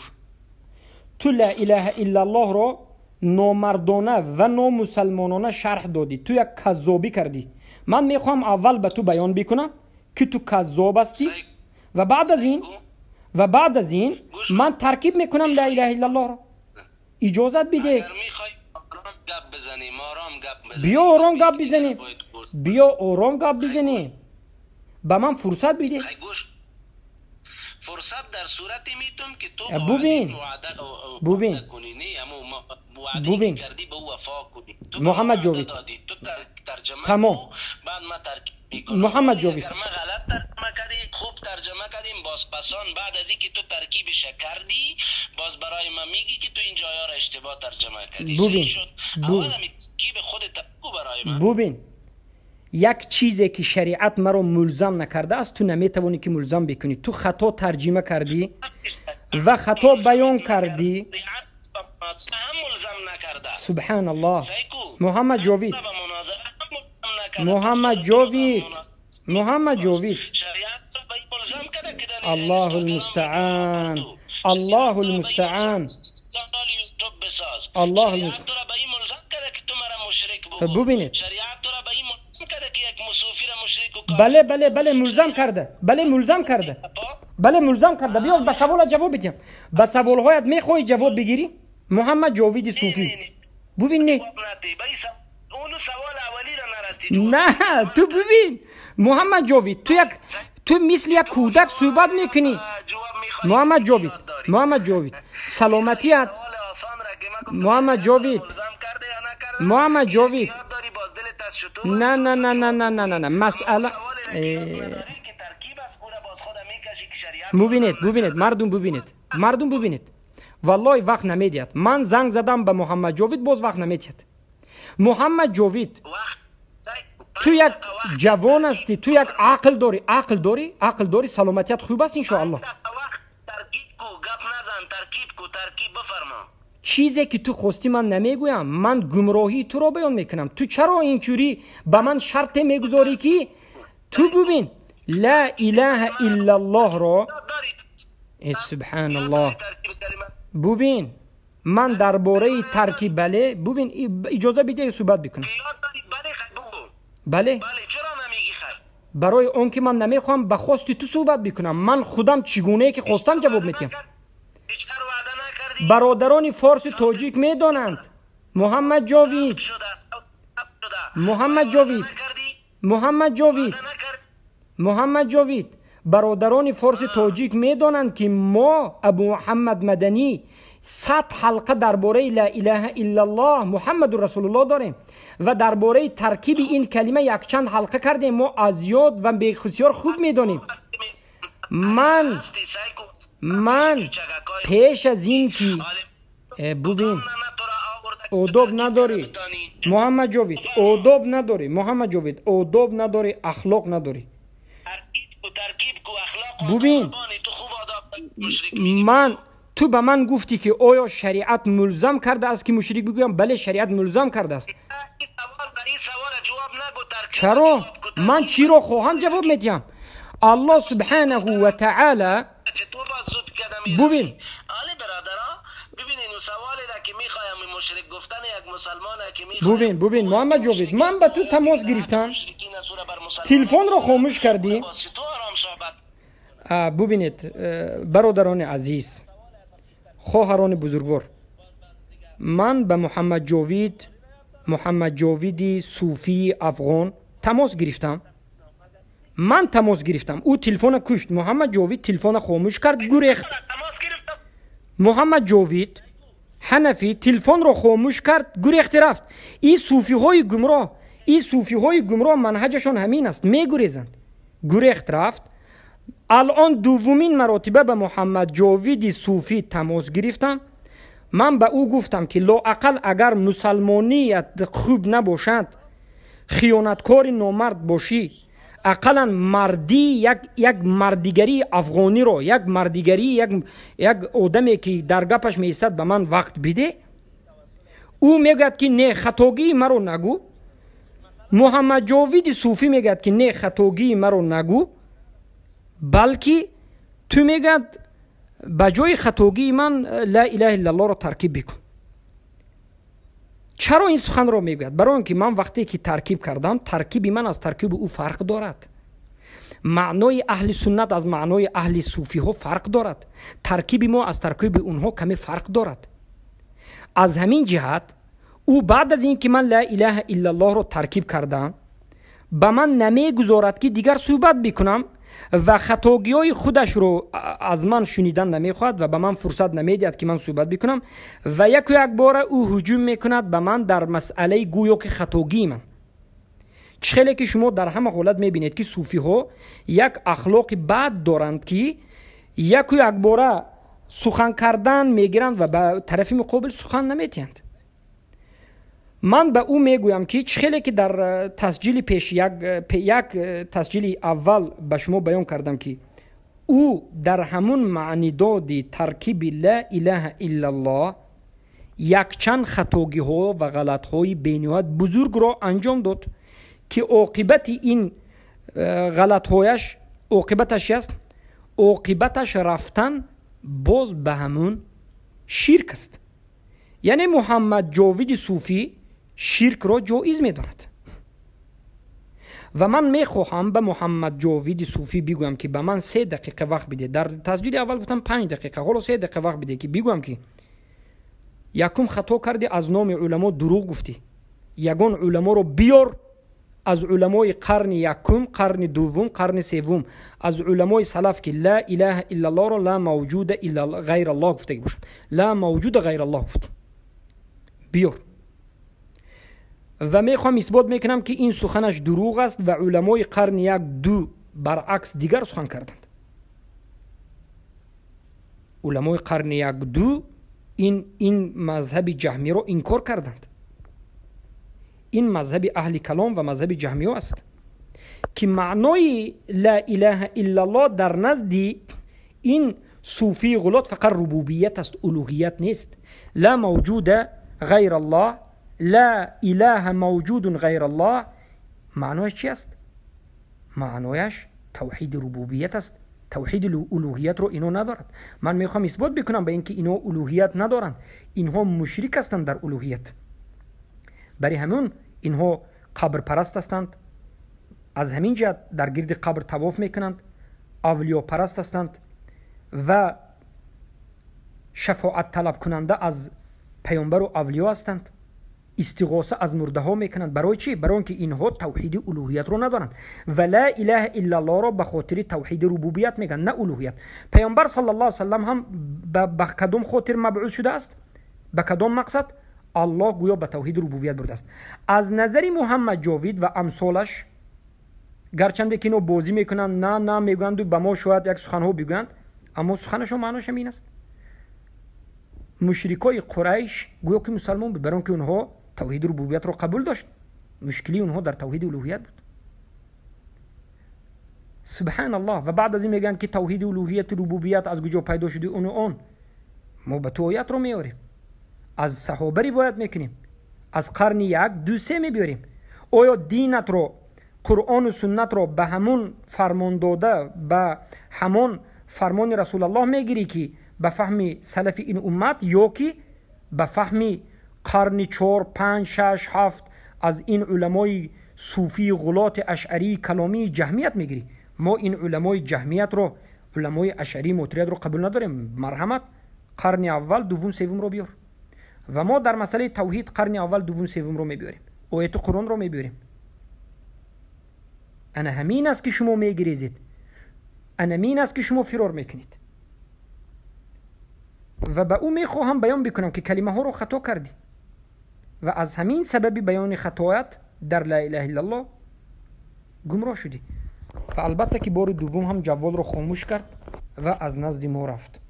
Ту ла илаҳа иллаллоҳро номардона ва номусалмонона шарҳ додӣ. Ту як каззобӣ кардӣ. Ман мехоҳам аввал ба ту баён бикунам ки ту каззоб ҳастӣ ва баъд аз ин ман таркиб мекунам ла илаҳа иллаллоҳро. Иҷозат биде. Биё ором гап бизанем, биё ором гап бизанем. Ба ман фурсат биде. Фурсат дар сурате метум ки ту бубин, бубин, бубин. Муҳаммад Ҷовид, тамом. Муҳаммад Ҷовид, ғалат тарҷума кардем, хуб тарҷума кардем, боз пасон баъд аз инки ту таркибша кардӣ, боз барои ман мегӣ ки ту ин ҷойҳоро иштибоҳ тарҷума кардӣ. Бубин, аввал таркиб худат бигӯ барои ман. Бубин, як чизе ки шариат маро мулзам накардааст, ту наметавонӣ ки мулзам бикунӣ. Ту хато тарҷима кардӣ ва хато баён кардӣ. Субҳаналлоҳ. Муҳаммад Ҷовид, Муҳаммад Ҷовид, Муҳаммад Ҷовид, Аллоҳул мустаан, Аллоҳул мустаан, Аллоҳул мустаан. Бубинед, бале, бале, бале, мулзам карда, бале, мулзам карда, бале, мулзам карда. Биё ба савола ҷавоб бидиҳам. Ба саволҳоят мехоҳӣ ҷавоб бигирӣ? Муҳаммад Ҷовиди суфӣ, бубин, не, на, ту бубин, Муҳаммад Ҷовид, ту як, ту мисли як кӯдак суҳбат мекунӣ. Муҳаммад Ҷовид, Муҳаммад Ҷовид, саломатият. Муҳаммад Ҷовид, Муҳаммад Ҷовид, на на на на на на на на масъала бубинед, бубинед, мардум бубинед, мардум бубинед, валлоҳи вақт намедиҳад. Ман занг задам ба Муҳаммад Ҷовид, боз вақт намедиҳад. Муҳаммад Ҷовид, ту як ҷавон ҳастӣ, ту як ақл дорӣ, ақл дорӣ, ақл дорӣ, саломатият хуб аст, иншоаллоҳ. Чизе ки ту хостӣ ман намегӯям, ман гумроҳии туро баён мекунам. Ту чаро инчурӣ ба ман шарте мегузорӣ, ки ту бубин ла илаҳа иллаллоҳро, э субҳаналлоҳ, бубин ман дар бораи таркиб, бале, бубин, иҷоза бидеҳ суҳбат бикунам. Бале, барои он ки ман намехоҳам ба хости ту суҳбат бикунам, ман худам чӣ гунае ки хостам ҷавоб медиҳам. Бародарони форси тоҷик медонанд. Муҳаммад Ҷовид, Муҳаммад Ҷовид, Муҳаммад Ҷовид, Муҳаммад Ҷовид, бародарони форси тоҷик медонанд, ки мо Абу Муҳаммад Маданӣ 100 ҳалқа дар бораи ла илаҳа иллаллоҳ Муҳаммаду Расулуллоҳ дорем ва дар бораи таркиби ин калима якчанд ҳалқа кардем. Мо аз ёд ва бехусиёр хуб медонем. Ман пеш аз ин ки бубин, одоб надорӣ, Муҳаммад Ҷовид, одоб надорӣ, Муҳаммад Ҷовид, одоб надорӣ, ахлоқ надорӣ. Бубин, ман ту ба ман гуфтӣ, ки оё шариат мулзам кардааст, ки мушрик бигӯям? Бале, шариат мулзам кардааст. Чаро? Ман чиро хоҳам ҷавоб медиҳам. Аллоҳ субҳанаҳу ва таъала, бубин, бубин, бубин, Муҳаммад Ҷовид, ман ба ту тамос гирифтам, телефонро хомӯш кардӣ. Бубинед, бародарони азиз, хоҳарони бузургвор, ман ба Муҳаммад Ҷовид, Муҳаммад Ҷовиди суфии афғон тамос гирифтам. Ман тамос гирифтам, ӯ телефона кушт. Муҳаммад Ҷовид телефона хомӯш кард, гурехт. Муҳаммад Ҷовид ҳанафӣ телефонро хомӯш кард, гурехти рафт. И суфиҳои гумроҳ, и суфиҳои гумроҳ манҳаҷашон ҳамин аст, мегурезанд. Гурехт рафт. Алон дуввумин маротиба ба Муҳаммад Ҷовиди суфӣ тамос гирифтам. Ман ба ӯ гуфтам, ки лоақал агар мусалмоният хуб набошад, хиёнаткори номард бошӣ, ақаллан мардӣ, як мардигарии афғониро, як мардигарии як одаме ки дар гапаш меистад, ба ман вақт биде. Ӯ мегӯяд, ки не, хатогии маро нагӯ. Муҳаммад Ҷовиди суфӣ мегӯяд, ки не, хатогии маро нагӯ, балки ту мегӯяд ба ҷои хатогии ман ла илаҳа иллаллоҳро таркиб бикун. Чаро ин суханро мегӯяд? Барои он ки ман вақте ки таркиб кардам, таркиби ман аз таркиби ӯ фарқ дорад. Маънои аҳли суннат аз маънои аҳли суфиҳо фарқ дорад. Таркиби мо аз таркиби онҳо каме фарқ дорад. Аз ҳамин ҷиҳат ӯ баъд аз ин ки ман ла илаҳа иллаллоҳро таркиб кардам, ба ман намегузорад, ки дигар суҳбат бикунам ва хатогиҳои худашро аз ман шунидан намехоҳад ва ба ман фурсат намедиҳад, ки ман суҳбат бикунам, ва яку якбора ӯ ҳуҷум мекунад ба ман дар масъалаи гӯё ки хатогии ман. Чӣ хеле ки шумо дар ҳама ҳолат мебинед, ки суфиҳо як ахлоқи бад доранд, ки яку якбора сухан кардан мегиранд ва ба тарафи муқобил сухан наметиҳанд. Ман ба ӯ мегӯям, ки чӣ хеле ки дар тасҷили пеш, як тасҷили аввал ба шумо баён кардам, ки ӯ дар ҳамун маънидоди таркиби ла илаҳа иллаллоҳ якчанд хатогиҳо ва ғалатҳои бениҳоят бузургро анҷом дод, ки оқибати ин ғалатҳояш, оқибаташ чи аст? Оқибаташ рафтан боз ба ҳамун ширк аст. Яъне Муҳаммад Ҷовиди суфӣ ширкро ҷоиз медонад. Ва ман мехоҳам ба Муҳаммад Ҷовиди суфӣ бигӯям, ки ба ман 3 дақиқа вақт биде. Дар тасҷили аввал гуфтам 5 дақиқа, ҳоло 3 дақиқа вақт биде, ки бигӯям, ки якум хато кардӣ, аз номи уламо дурӯғ гуфтӣ. Ягон уламоро биёр, Аз уламои қарни якум, қарни дуввум, қарни севум, аз уламои салаф, ки ла илаҳа иллаллоҳро ла мавҷуда илла ғайраллоҳ гуфтаги бошад, ла мавҷуда ғайраллоҳ гуфт, биёр. Ва мехоҳам исбот мекунам, ки ин суханаш дурӯғ аст ва уламои қарни як, ду баръакс дигар сухан карданд. Уламои қарни як, ду ин мазҳаби ҷаҳмиро инкор карданд. Ин мазҳаби аҳли калом ва мазҳаби ҷаҳмиҳо аст, ки маънои ла илаҳа иллаллоҳ дар назди ин суфии ғулот фақат рубубият аст, улуҳият нест. Ла мавҷуда ғайраллоҳ, ла илаҳа мавҷудун ғайраллоҳ маънояш чи аст? Маънояш тавҳиди рубубият аст. Тавҳиди улуҳиятро ино надорад. Ман мехоҳам исбот бикунам ба ин ки ино улуҳият надоранд, инҳо мушрик ҳастанд дар улуҳият. Барои ҳамун инҳо қабрпараст ҳастанд, аз ҳамин ҷиҳат дар гирди қабр тавоф мекунанд, авлиёпараст ҳастанд ва шафоат талабкунанда аз паёмбару авлиё ҳастанд, истиғоса аз мурдаҳо мекунанд. Барои чӣ? Барои он ки инҳо тавҳиди улуҳиятро надоранд ва ла илаҳа иллаллоҳро ба хотири тавҳиди рубубият мегӯянд, на улуҳият. Паёмбар саллаллоҳу алайҳи васаллам ҳам ба кадом хотир мабъус шудааст? Ба кадом мақсад? Аллоҳ гӯё ба тавҳиди рубубият бурдааст. Аз назари Муҳаммад Ҷовид ва амсолаш, гарчанде ки ино бозӣ мекунанд, на на мегӯянду ба мо шояд як суханҳо бигӯянд, аммо суханашон маънош ҳамин аст. Мушрикои Қурайш гӯё ки мусалмон буд, барои он ки онҳо тавҳиди рубубиятро қабул дошт. Мушкилии онҳо дар тавҳиди улуҳият буд. Субҳаналлоҳ. Ва баъд аз ин мегӯянд, ки тавҳиди улуҳияту рубубият аз куҷо пайдо шуди ону он. Мо ба ту оятро меорем, аз саҳоба ривоят мекунем, аз қарни як, ду, се мебиёрем. Оё динатро, Қуръону суннатро ба ҳамон фармон дода, ба ҳамон фармони Расулаллоҳ мегирӣ, ки ба фаҳми салафи ин уммат, ё ки ба фаҳми қарни чор, панҷ, шаш, ҳафт аз ин уламои суфии ғулоти ашъарии каломии ҷаҳмият мегирӣ? Мо ин уламои ҷаҳмиятро, уламои ашъарии мотуриятро қабул надорем. Марҳамат, қарни аввал, дуввум, севумро биёр. Ва мо дар масъалаи тавҳид қарни аввал, дуввум, севумро мебиёрем, ояти Қуръонро мебиёрем. Ана ҳамин аст, ки шумо мегирезед, ана ҳамин аст, ки шумо фирор мекунед. Ва ба ӯ мехоҳам баён бикунам, ки калимаҳоро хато кардӣ ва аз ҳамин сабаби баёни хатоят дар ла илаҳа иллаллоҳ гумроҳ шудӣ. Ва албатта ки бори дуввум ҳам ҷавволро хомӯш кард ва аз назди мо рафт.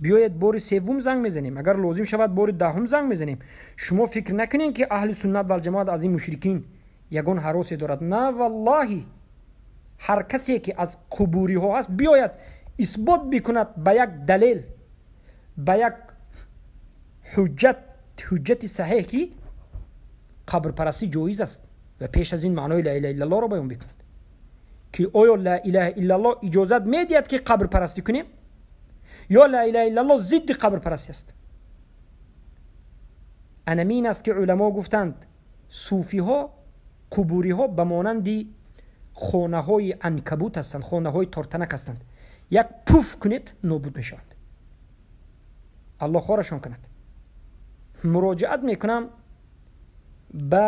Биёед, бори севум занг мезанем, агар лозим шавад, бори даҳум занг мезанем. Шумо фикр накунед, ки аҳли суннат валҷамоат аз ин мушрикин ягон ҳаросе дорад. На, валлоҳи, ҳар касе ки аз қубуриҳо ҳаст, биёяд исбот бикунад ба як далел, ба як ҳуҷҷат, ҳуҷҷати саҳеҳ, ки қабрпарастӣ ҷоиз аст, ва пеш аз ин маънои ла илаҳа иллаллоҳро баён бикунад, ки оё ла илаҳа иллаллоҳ иҷозат медиҳад, ки қабрпарастӣ кунем, ё ла илаҳа иллаллоҳ зидди қабрпарастӣ аст. Анамин аст, ки уламо гуфтанд, суфиҳо, қубуриҳо ба монанди хонаҳои анкабут ҳастанд, хонаҳои тортанак ҳастанд. Як пуф кунед, нобуд мешаванд. Аллоҳ хорашон кунад. Муроҷиат мекунам ба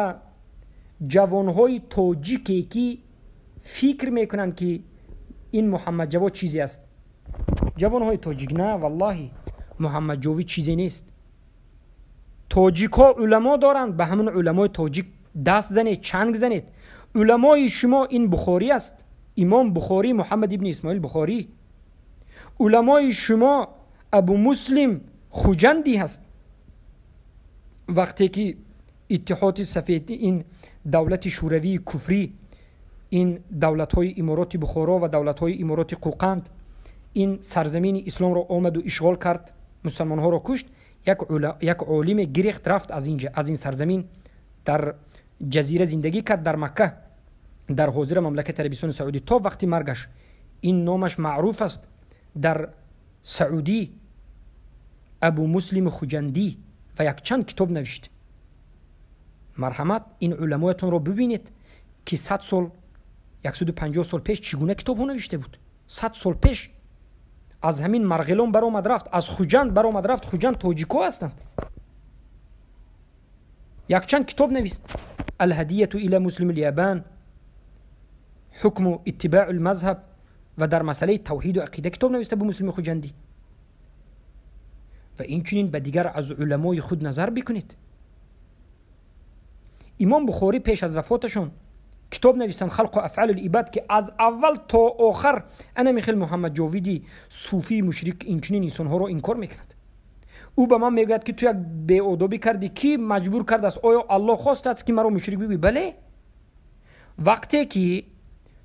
ҷавонҳои тоҷике, ки фикр мекунанд, ки ин Муҳаммадҷавод чизе аст. Ҷавонҳои тоҷик, на, валлоҳи, Муҳаммадҷовид чизе нест. Тоҷикҳо уламо доранд, ба ҳамон уламои тоҷик даст занед, чанг занед. Уламои шумо ин Бухорӣ аст, имом Бухорӣ, Муҳаммад ибни Исмоил Бухорӣ. Уламои шумо Абу Муслим Хуҷандӣ ҳаст. Вақте ки Иттиҳоди Советӣ, ин давлати шӯравии куфрӣ, ин давлатҳои Имороти Бухоро ва давлатҳои Имороти Қӯқанд ин сарзамини исломро омаду ишғол кард, мусалмонҳоро кушт, як олиме гирехт, рафт аз инҷа, аз ин сарзамин, дар ҷазира зиндагӣ кард, дар Макка, дар ҳозира мамлакати Арабистони Саудӣ, то вақти маргаш. Ин номаш маъруф аст дар Саудӣ, Абу Муслими Хуҷандӣ, ва якчанд китоб навишт. Марҳамат, ин уламоятонро бибинед, ки 100 сол, 150 сол пеш чӣ гуна китобҳо навишта буд. 100 сол пеш аз ҳамин Марғилон баромад, рафт, аз Хуҷанд баромад, рафт. Хуҷанд тоҷикҳо ҳастанд. Якчанд китоб навист: Алҳадияту ила муслими лябан. ҳукму иттибаъу лмазҳаб ва дар масъалаи тавҳиду ақида китоб нависта Абу Муслими Хуҷандӣ. Ва инчунин ба дигар аз уламои худ назар бикунед. Имом Бухорӣ пеш аз вафоташон китоб навистанд Халқу афъалу либад, ки аз аввал то охар ана михел Муҳаммад Ҷовиди суфии мушрик инчунин инсонҳоро инкор мекунад. Ӯ ба ман мегӯяд, ки ту як беодобӣ кардӣ, кӣ маҷбур кардааст? Оё Аллоҳ хостааст, ки маро мушрик бигӯӣ? Бале, вақте ки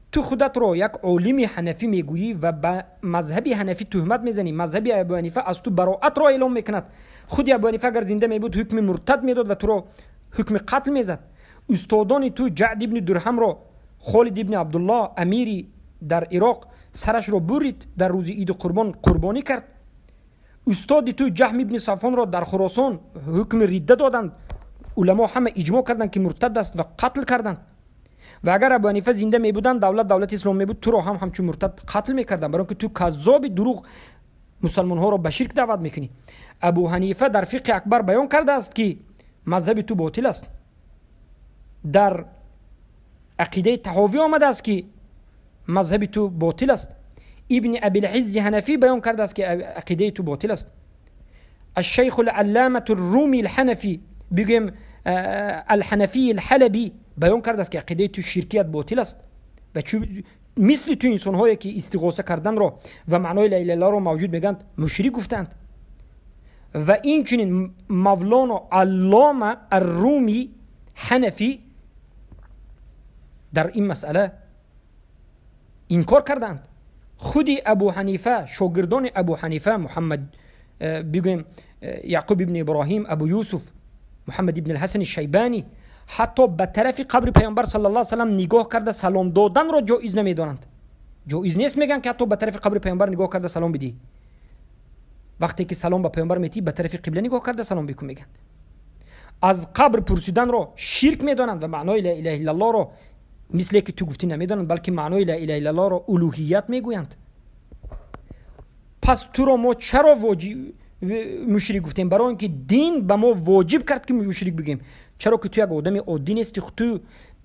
ту худатро як олими ҳанафӣ мегӯӣ ва ба мазҳаби ҳанафӣ туҳмат мезанӣ, мазҳаби Абу Ҳанифа аз ту бароатро эълом мекунад. Худи Абу Ҳанифа агар зинда мебуд, ҳукми муртад медод ва туро ҳукми қатл мезад. Устодони ту Ҷаъд ибни Дурҳамро Холид ибни Абдуллоҳ амири дар Ироқ сарашро бурид, дар рӯзи иди қурбон қурбонӣ кард. Устоди ту Ҷаҳм ибни Сафонро дар Хуросон ҳукми ридда доданд. Уламо ҳама иҷмоъ карданд, ки муртад аст, ва қатл карданд. Ва агар Абу Ҳанифа зинда мебуданд, давлат давлати ислом мебуд, туро ҳам ҳамчун муртад қатл мекарданд, барои ки ту каззоби дурӯғ мусалмонҳоро ба ширк даъват мекунӣ. Абу Ҳанифа дар фиқҳи акбар баён кардааст, ки мазҳаби ту ботил аст. Дар ақидаи Таҳовӣ омадааст, ки мазҳаби ту ботил аст. Ибни Абилҳиззи Ҳанафӣ баён кардааст, ки ақидаи ту ботил аст. Ашшайху алалламату руми алҳанафӣ, бигӯем алҳанафии алҳалабӣ баён кардааст, ки ақидаи ту ширкият ботил аст. Ва мисли ту инсонҳое, ки истиғоса карданро ва маънои ла илаҳа иллаллоҳро мавҷуд мегӯянд, мушрик гуфтаанд. Ва инчунин Мавлоно Аллома Аррумӣ Ҳанафӣ дар ин масъала инкор кардаанд. Худи Абу Ҳанифа, шогирдони Абу Ҳанифа, Муҳаммад, бигӯем Яъқуб ибни Иброҳим, Абу Юсуф, Муҳаммад ибни Ҳасани Шайбанӣ ҳатто ба тарафи қабри Паёмбар саллаллоҳу алайҳи васаллам нигоҳ карда салом доданро ҷоиз намедонанд. Ҷоиз нест, мегӯянд, ки ҳатто ба тарафи қабри Паёмбар нигоҳ карда салом бидиҳӣ. Вақте ки салом ба Паёмбар метиҳӣ, ба тарафи қибла нигоҳ карда салом бикун, мегӯянд. Аз қабр пурсиданро ширк медонанд ва маънои ла илаҳа иллаллоҳро мисле ки ту гуфтӣ намедонанд, балки маънои ла илаҳа иллаллоҳро улуҳият мегӯянд. Пас туро мо чаро мушрик гуфтем? Барои он ки дин ба мо воҷиб кард, ки мушрик бигӯем. Чаро ки ту як одами оддӣ нести, ту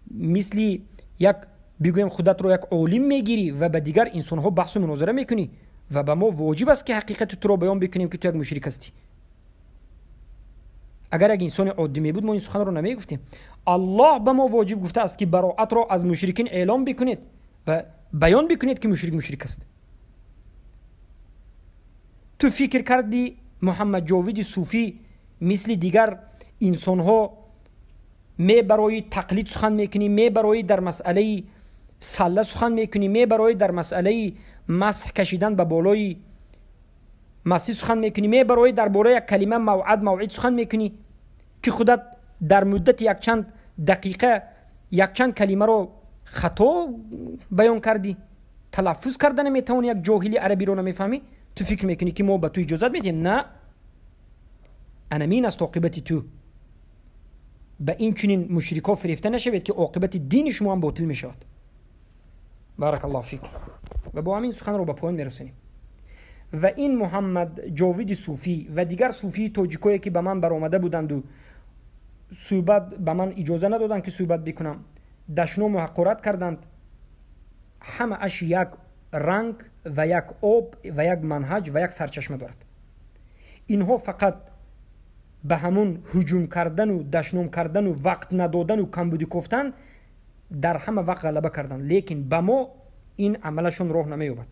мисли як, бигӯем, худатро як олим мегирӣ ва ба дигар инсонҳо баҳсу мунозира мекунӣ ва ба мо воҷиб аст, ки ҳақиқати туро баён бикунем, ки ту як мушрик ҳастӣ. Агар як инсони оддӣ мебуд, мо ин суханро намегуфтем. Аллоҳ ба мо воҷиб гуфтааст, ки бароатро аз мушрикин эълом бикунед ва баён бикунед, ки мушрик мушрик аст. Ту фикр кардӣ, Муҳаммад Ҷовиди суфӣ, мисли дигар инсонҳо мебарои тақлид сухан мекунӣ, мебарои дар масъалаи салла сухан мекунӣ, мебарои дар масъалаи масҳ кашидан ба болои масҷид сухан мекунӣ, мебарои дар бораи як калима мавъад мавъид сухан мекунӣ, ки худат дар муддати якчанд дақиқа якчанд калимаро хато баён кардӣ, талаффуз карда наметавонӣ, як ҷоҳили арабиро намефаҳмӣ. Ту фикр мекунӣ, ки мо ба ту иҷозат медиҳем? На, анамин аст оқибати ту. Ба ин чунин мушрикҳо фирефта нашавед, ки оқибати дини шумо ҳам ботил мешавад. Баракаллоҳу фикум. Ва бо ҳамин суханро ба поён мерасонем. Ва ин Муҳаммад Ҷовиди суфӣ ва дигар суфии тоҷикое, ки ба ман баромада буданду суҳбат ба ман иҷоза надоданд, ки суҳбат бикунам, дашному ҳақорат карданд, ҳамааш як ранг ва як об ва як манҳаҷ ва як сарчашма дорад. Инҳо фақат ба ҳамун ҳуҷум кардану дашном кардану вақт надодану камбудӣ кофтан дар ҳама вақт ғалаба карданд, лекин ба мо ин амалашон роҳ намеёбад.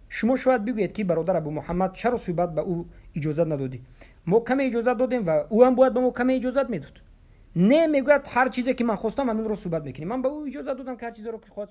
Шумо шояд бигӯед, ки бародар Абу Муҳаммад, чаро суҳбат ба ӯ иҷозат надодӣ? Мо каме иҷозат додем ва ӯ ҳам бояд ба мо каме иҷозат медод. Не, мегӯяд, ҳар чизе ки ман хостам, ҳаминро суҳбат мекунем. Ман ба ӯ иҷозат додам, ки ҳар чизеро ки хоҳад.